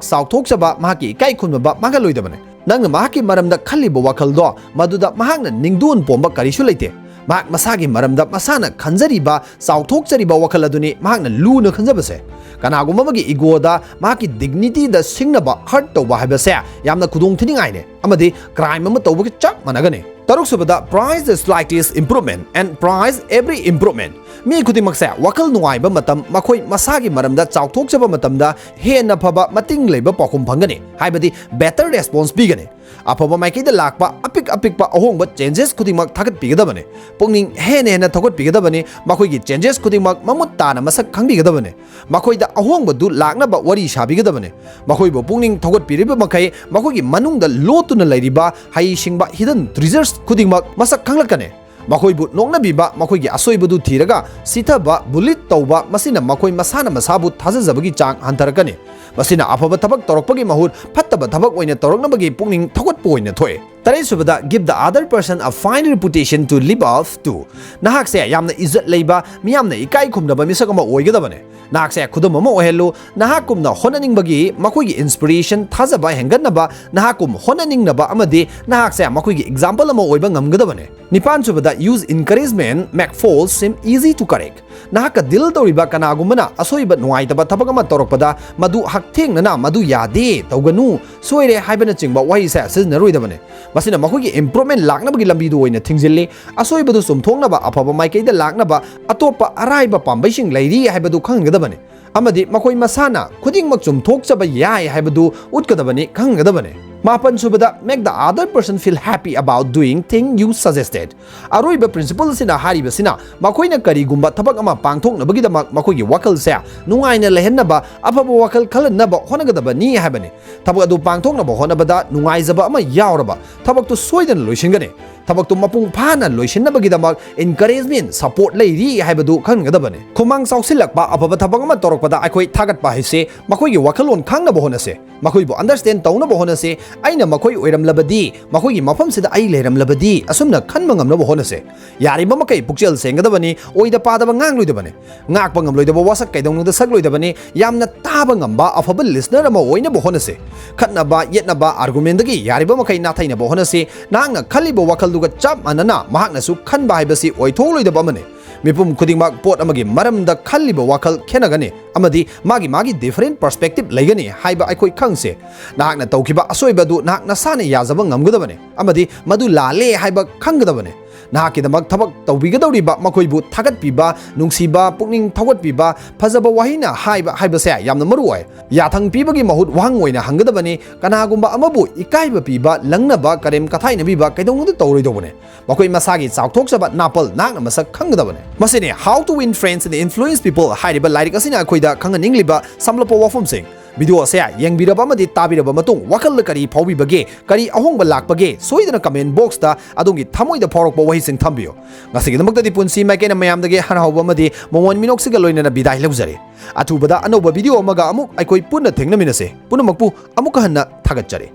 ꯆꯥꯎꯊꯣꯛꯆꯕ, ꯃꯍꯥꯛꯀꯤ ꯏꯀꯥꯏ ꯈꯨꯝꯅꯕ ꯃꯥꯡꯍꯜꯂꯣꯏꯗꯕꯅꯤ꯫ ꯅꯪꯅ ꯃꯍꯥꯛꯀꯤ ꯃꯔꯝꯗ ꯈꯜꯂꯤꯕ ꯋꯥꯈꯜꯗꯣ, ꯃꯗꯨꯗ ꯃꯍꯥꯛꯅ ꯅꯤꯡꯗꯣꯟ ꯄꯣꯝꯕ ꯀꯔꯤꯁꯨ ꯂꯩꯇꯦ꯫ ꯃꯍꯥꯛ ꯃꯁꯥꯒꯤ ꯃꯔꯝꯗ ꯃꯁꯥꯅ ꯈꯟꯖꯔꯤꯕ, ꯆꯥꯎꯊꯣꯛꯆꯔꯤꯕ ꯋꯥꯈꯜ ꯑꯗꯨꯅꯤ ꯃꯍꯥꯛꯅ ꯂꯨꯅ ꯈꯟꯖꯕꯁꯦ꯫ ꯀꯅꯥꯒꯨꯝꯕ ꯑꯃꯒꯤ ego ꯗ, ꯃꯍꯥꯛꯀꯤ dignity ꯗ ꯁꯤꯡꯅꯕ, hurt ꯇꯧꯕ ꯍꯥꯏꯕꯁꯦ ꯌꯥꯝꯅ ꯈꯨꯗꯣꯡ ꯊꯤꯅꯤꯡꯉꯥꯏꯅꯦ, ꯑꯃꯗꯤ crime ꯑꯃ ꯇꯧꯕꯒ ꯆꯞ ꯃꯥꯟꯅꯒꯅꯤ꯫ ꯇꯔꯨꯛꯁꯨꯕꯗ, prize the slightest improvement and prize every improvement. ꯃꯤ ꯈꯨꯗꯤꯡꯃꯛꯁꯦ ꯋꯥꯈꯜ ꯅꯨꯡꯉꯥꯏꯕ ꯃꯇꯝ, ꯃꯈꯣꯏ ꯃꯁꯥꯒꯤ ꯃꯔꯝꯗ ꯆꯥꯎꯊꯣꯛꯆꯕ ꯃꯇꯝꯗ ꯍꯦꯟꯅ ꯐꯕ ꯃꯇꯤꯡ ꯂꯩꯕ ꯄꯥꯎꯈꯨꯝ ꯐꯪꯒꯅꯤ, ꯍꯥꯏꯕꯗꯤ better response ꯄꯤꯒꯅꯤ꯫ ꯑꯐꯕ ꯃꯥꯏꯀꯩꯗ ꯂꯥꯛꯄ ꯑꯄꯤꯛ ꯑꯄꯤꯛꯄ ꯑꯍꯣꯡꯕ changes ꯈꯨꯗꯤꯡꯃꯛ ꯊꯥꯒꯠꯄꯤꯒꯗꯕꯅꯤ꯫ ꯄꯨꯛꯅꯤꯡ ꯍꯦꯟꯅ ꯍꯦꯟꯅ ꯊꯧꯒꯠꯄꯤꯒꯗꯕꯅꯤ꯫ ꯃꯈꯣꯏꯒꯤ changes ꯈꯨꯗꯤꯡꯃꯛ ꯃꯃꯨꯠ ꯇꯥꯅ ꯃꯁꯛ ꯈꯪꯕꯤꯒꯗꯕꯅꯤ꯫ ꯃꯈꯣꯏꯗ ꯑꯍꯣꯡꯕꯗꯨ ꯂꯥꯛꯅꯕ ꯋꯥꯔꯤ ꯁꯥꯕꯤꯒꯗꯕꯅꯤ꯫ ꯃꯈꯣꯏꯕꯨ ꯄꯨꯛꯅꯤꯡ ꯊꯧꯒꯠꯄꯤꯔꯤꯕ ꯃꯈꯩ ꯃꯈꯣꯏꯒꯤ ꯃꯅꯨꯡꯗ ꯂꯣꯠꯇꯨꯅ ꯂꯩꯔꯤꯕ ꯍꯩꯁꯤꯡꯕ hidden treasures ꯈꯨꯗꯤꯡꯃꯛ ꯃꯁꯛ ꯈꯪꯂꯛꯀꯅꯤ꯫ ꯃꯈꯣꯏꯕꯨ ꯅꯣꯛꯅꯕꯤꯕ, ꯃꯈꯣꯏꯒꯤ ꯑꯁꯣꯏꯕꯗꯨ ꯊꯤꯔꯒ ꯁꯤꯊꯕ, bully ꯇꯧꯕ, ꯃꯁꯤꯅ ꯃꯈꯣꯏ ꯃꯁꯥꯅ ꯃꯁꯥꯕꯨ ꯊꯥꯖꯖꯕꯒꯤ ꯆꯥꯡ ꯍꯟꯊꯔꯛꯀꯅꯤ꯫ ꯃꯁꯤꯅ ꯑꯐꯕ ꯊꯕꯛ ꯇꯧꯔꯛꯄꯒꯤ ꯃꯍꯨꯠ ꯐꯠꯇꯕ ꯊꯕꯛ ꯑꯣꯏꯅ ꯇꯧꯔꯛꯅꯕꯒꯤ ꯄꯨꯛꯅꯤꯡ ꯊꯧꯒꯠꯄ ꯑꯣꯏꯅ ꯊꯣꯛꯑꯦ꯫ ꯇꯔꯦꯠꯁꯨꯕꯗ, give the other person a fine reputation to live up to. ꯅꯍꯥꯛꯁꯦ ꯌꯥꯝꯅ ꯏꯖꯠ ꯂꯩꯕ, ꯃꯤꯌꯥꯝꯅ ꯏꯀꯥꯏ ꯈꯨꯝꯅꯕ ꯃꯤꯁꯛ ꯑꯃ ꯑꯣꯏꯒꯗꯕꯅꯦ꯫ ꯅꯍꯥꯛꯁꯦ ꯈꯨꯗꯝ ꯑꯃ ꯑꯣꯏꯍꯜꯂꯨ꯫ ꯅꯍꯥꯛꯀꯨꯝꯅ ꯍꯣꯠꯅꯅꯤꯡꯕꯒꯤ, ꯃꯈꯣꯏꯒꯤ inspiration, ꯊꯥꯖꯕ ꯍꯦꯟꯒꯠꯅꯕ, ꯅꯍꯥꯛꯀꯨꯝ ꯍꯣꯠꯅꯅꯤꯡꯅꯕ ꯑꯃꯗꯤ ꯅꯍꯥꯛꯁꯦ ꯃꯈꯣꯏꯒꯤ example ꯑꯃ ꯑꯣꯏꯕ ꯉꯝꯒꯗꯕꯅꯦ꯫ ꯅꯤꯄꯥꯟꯁꯨꯕꯗ, use encouragement make faults seem easy to correct. ꯅꯍꯥꯛꯀ deal ꯇꯧꯔꯤꯕ ꯀꯅꯥꯒꯨꯝꯕꯅ ꯑꯁꯣꯏꯕ, ꯅꯨꯡꯉꯥꯏꯇꯕ ꯊꯕꯛ ꯑꯃ ꯇꯧꯔꯛꯄꯗ, ꯃꯗꯨ ꯍꯛꯊꯦꯡꯅꯅ "ꯃꯗꯨ ꯌꯥꯗꯦ, ꯇꯧꯒꯅꯨ, ꯁꯣꯏꯔꯦ" ꯍꯥꯏꯕꯅꯆꯤꯡꯕ ꯋꯥꯍꯩꯁꯦ ꯁꯤꯖꯤꯟꯅꯔꯣꯏꯗꯕꯅꯤ꯫ ꯃꯁꯤꯅ ꯃꯈꯣꯏꯒꯤ improvement ꯂꯥꯛꯅꯕꯒꯤ ꯂꯝꯕꯤꯗꯨ ꯑꯣꯏꯅ ꯊꯤꯡꯖꯤꯜꯂꯤ꯫ ꯑꯁꯣꯏꯕꯗꯨ ꯆꯨꯝꯊꯣꯛꯅꯕ, ꯑꯐꯕ ꯃꯥꯏꯀꯩꯗ ꯂꯥꯛꯅꯕ ꯑꯇꯣꯞꯄ ꯑꯔꯥꯏꯕ ꯄꯥꯝꯕꯩꯁꯤꯡ ꯂꯩꯔꯤ ꯍꯥꯏꯕꯗꯨ ꯈꯪꯍꯟꯒꯗꯕꯅꯤ꯫ ꯑꯃꯗꯤ ꯃꯈꯣꯏ ꯃꯁꯥꯅ ꯈꯨꯗꯤꯡꯃꯛ ꯆꯨꯝꯊꯣꯛꯆꯕ ꯌꯥꯏ ꯍꯥꯏꯕꯗꯨ ꯎꯠꯀꯗꯕꯅꯤ, ꯈꯪꯍꯟꯒꯗꯕꯅꯤ꯫ ꯃꯥꯄꯟꯁꯨꯕꯗ, make the other person feel happy about doing thing you suggested. ꯑꯔꯣꯏꯕ principle ꯑꯁꯤꯅ ꯍꯥꯏꯔꯤꯕꯁꯤꯅ, ꯃꯈꯣꯏꯅ ꯀꯔꯤꯒꯨꯝꯕ ꯊꯕꯛ ꯑꯃ ꯄꯥꯡꯊꯣꯛꯅꯕꯒꯤꯗꯃꯛ ꯃꯈꯣꯏꯒꯤ ꯋꯥꯈꯜꯁꯦ ꯅꯨꯡꯉꯥꯏꯅ ꯂꯩꯍꯟꯅꯕ, ꯑꯐꯕ ꯋꯥꯈꯜ ꯈꯜꯍꯟꯅꯕ ꯍꯣꯠꯅꯒꯗꯕꯅꯤ ꯍꯥꯏꯕꯅꯤ꯫ ꯊꯕꯛ ꯑꯗꯨ ꯄꯥꯡꯊꯣꯛꯅꯕ ꯍꯣꯠꯅꯕꯗ ꯅꯨꯡꯉꯥꯏꯖꯕ ꯑꯃ ꯌꯥꯎꯔꯕ, ꯊꯕꯛꯇꯨ ꯁꯣꯏꯗꯅ ꯂꯣꯏꯁꯤꯟꯒꯅꯤ꯫ ꯊꯕꯛꯇꯨ ꯃꯄꯨꯡ ꯐꯥꯅ ꯂꯣꯏꯁꯤꯟꯅꯕꯒꯤꯗꯃꯛ encouragement, support ꯂꯩꯔꯤ ꯍꯥꯏꯕꯗꯨ ꯈꯪꯒꯗꯕꯅꯤ꯫ ꯈꯨꯃꯥꯡ ꯆꯥꯎꯁꯤꯜꯂꯛꯄ, ꯑꯐꯕ ꯊꯕꯛ ꯑꯃ ꯇꯧꯔꯛꯄꯗ ꯑꯩꯈꯣꯏ ꯊꯥꯒꯠꯄ ꯍꯥꯏꯁꯦ ꯃꯈꯣꯏꯒꯤ ꯋꯥꯈꯜꯂꯣꯟ ꯈꯪꯅꯕ ꯍꯣꯠꯅꯁꯦ꯫ ꯃꯈꯣꯏꯕꯨ understand ꯇꯧꯅꯕ ꯍꯣꯠꯅꯁꯦ꯫ ꯑꯩꯅ ꯃꯈꯣꯏ ꯑꯣꯏꯔꯝꯂꯕꯗꯤ, ꯃꯈꯣꯏꯒꯤ ꯃꯐꯝꯁꯤꯗ ꯑꯩ ꯂꯩꯔꯝꯂꯕꯗꯤ, ꯑꯁꯨꯝꯅ ꯈꯟꯕ ꯉꯝꯅꯕ ꯍꯣꯠꯅꯁꯦ꯫ ꯌꯥꯔꯤꯕ ꯃꯈꯩ ꯄꯨꯛꯆꯦꯜ ꯁꯦꯡꯒꯗꯕꯅꯤ, ꯑꯣꯏꯗ ꯄꯥꯗꯕ ꯉꯥꯡꯂꯣꯏꯗꯕꯅꯤ꯫ ꯉꯥꯛꯄ ꯉꯝꯂꯣꯏꯗꯕ ꯋꯥꯁꯛ ꯀꯩꯗꯧꯅꯨꯡꯗ ꯁꯛꯂꯣꯏꯗꯕꯅꯤ꯫ ꯌꯥꯝꯅ ꯇꯥꯕ ꯉꯝꯕ ꯑꯐꯕ listener ꯑꯃ ꯑꯣꯏꯅꯕ ꯍꯣꯠꯅꯁꯤ꯫ ꯈꯠꯅꯕ, ꯌꯦꯠꯅꯕ, argumentꯗꯒꯤ ꯌꯥꯔꯤꯕ ꯃꯈꯩ ꯅꯥꯊꯩꯅꯕ ꯍꯣꯠꯅꯁꯤ꯫ ꯅꯍꯥꯛꯅ ꯈꯜꯂꯤꯕ ꯋꯥꯈꯜꯗꯨꯒ ꯆꯞ ꯃꯥꯟꯅꯅ ꯃꯍꯥꯛꯅꯁꯨ ꯈꯟꯕ ꯍꯥꯏꯕꯁꯤ ꯑꯣꯏꯊꯣꯛꯂꯣꯏꯗꯕ ꯑꯃꯅꯤ꯫ ꯃꯤꯄꯨꯝ ꯈꯨꯗꯤꯡꯃꯛ ꯄꯣꯠ ꯑꯃꯒꯤ ꯃꯔꯝꯗ ꯈꯜꯂꯤꯕ ꯋꯥꯈꯜ ꯈꯦꯠꯅꯒꯅꯤ ꯑꯃꯗꯤ ꯃꯥꯒꯤ ꯃꯥꯒꯤ different perspective ꯂꯩꯒꯅꯤ ꯍꯥꯏꯕ ꯑꯩꯈꯣꯏ ꯈꯪꯁꯦ꯫ ꯅꯍꯥꯛꯅ ꯇꯧꯈꯤꯕ ꯑꯁꯣꯏꯕ ꯑꯗꯨ ꯅꯍꯥꯛ ꯅꯁꯥꯅ ꯌꯥꯖꯕ ꯉꯝꯒꯗꯕꯅꯤ ꯑꯃꯗꯤ ꯃꯗꯨ ꯂꯥꯜꯂꯦ ꯍꯥꯏꯕ ꯈꯪꯒꯗꯕꯅꯤ꯫ ꯅꯍꯥꯛꯀꯤꯗꯃꯛ ꯊꯕꯛ ꯇꯧꯕꯤꯒꯗꯧꯔꯤꯕ ꯃꯈꯣꯏꯕꯨ ꯊꯥꯒꯠꯄꯤꯕ, ꯅꯨꯡꯁꯤꯕ, ꯄꯨꯛꯅꯤꯡ ꯊꯧꯒꯠꯄꯤꯕ, ꯐꯖꯕ ꯋꯥꯍꯩꯅ ꯍꯥꯏꯕ ꯍꯥꯏꯕꯁꯦ ꯌꯥꯝꯅ ꯃꯔꯨ ꯑꯣꯏ꯫ ꯌꯥꯊꯪ ꯄꯤꯕꯒꯤ ꯃꯍꯨꯠ ꯋꯥꯍꯪ ꯑꯣꯏꯅ ꯍꯪꯒꯗꯕꯅꯤ꯫ ꯀꯅꯥꯒꯨꯝꯕ ꯑꯃꯕꯨ ꯏꯀꯥꯏꯕ ꯄꯤꯕ, ꯂꯪꯅꯕ, ꯀꯔꯦꯝ ꯀꯊꯥꯏꯅꯕꯤꯕ ꯀꯩꯗꯧꯅꯨꯡꯗ ꯇꯧꯔꯣꯏꯗꯧꯕꯅꯤ꯫ ꯃꯈꯣꯏ ꯃꯁꯥꯒꯤ ꯆꯥꯎꯊꯣꯛꯆꯕ ꯅꯥꯄꯜ ꯅꯍꯥꯛꯅ ꯃꯁꯛ ꯈꯪꯒꯗꯕꯅꯤ꯫ ꯃꯁꯤꯅꯤ How to Win Friends and Influence People ꯍꯥꯏꯔꯤꯕ ꯂꯥꯏꯔꯤꯛ ꯑꯁꯤꯅ ꯑꯩꯈꯣꯏꯗ ꯈꯪꯍꯟꯅꯤꯡꯂꯤꯕ ꯁꯝꯂꯞꯄ ꯋꯥꯐꯝꯁꯤꯡ꯫ ꯚꯤꯗꯤꯑꯣ ꯑꯁꯦ ꯌꯦꯡꯕꯤꯔꯕ ꯑꯃꯗꯤ ꯇꯥꯕꯤꯔꯕ ꯃꯇꯨꯡ ꯋꯥꯈꯜꯗ ꯀꯔꯤ ꯐꯥꯎꯕꯤꯕꯒꯦ, ꯀꯔꯤ ꯑꯍꯣꯡꯕ ꯂꯥꯛꯄꯒꯦ, ꯁꯣꯏꯗꯅ comment box ꯇ ꯑꯗꯣꯝꯒꯤ ꯊꯃꯣꯏꯗ ꯐꯥꯎꯔꯛꯄ ꯋꯥꯍꯩꯁꯤꯡ ꯊꯝꯕꯤꯌꯨ꯫ ꯉꯁꯤꯒꯤꯗꯃꯛꯇꯗꯤ ꯄꯨꯟꯁꯤ ꯃꯥꯏꯀꯩꯅ ꯃꯌꯥꯝꯗꯒꯤ ꯍꯔꯥꯎꯕ ꯑꯃꯗꯤ ꯃꯣꯃꯣꯟ ꯃꯤꯅꯣꯛꯁꯤꯒ ꯂꯣꯏꯅꯅ ꯕꯤꯗꯥꯏ ꯂꯧꯖꯔꯦ꯫ ꯑꯊꯨꯕꯗ ꯑꯅꯧꯕ ꯚꯤꯗꯤꯑꯣ ꯑꯃꯒ ꯑꯃꯨꯛ ꯑꯩꯈꯣꯏ ꯄꯨꯟꯅ ꯊꯦꯡꯅꯃꯤꯟꯅꯁꯦ꯫ ꯄꯨꯝꯅꯃꯛꯄꯨ ꯑꯃꯨꯛꯀ ꯍꯟꯅ ꯊꯥꯒꯠꯆꯔꯤ꯫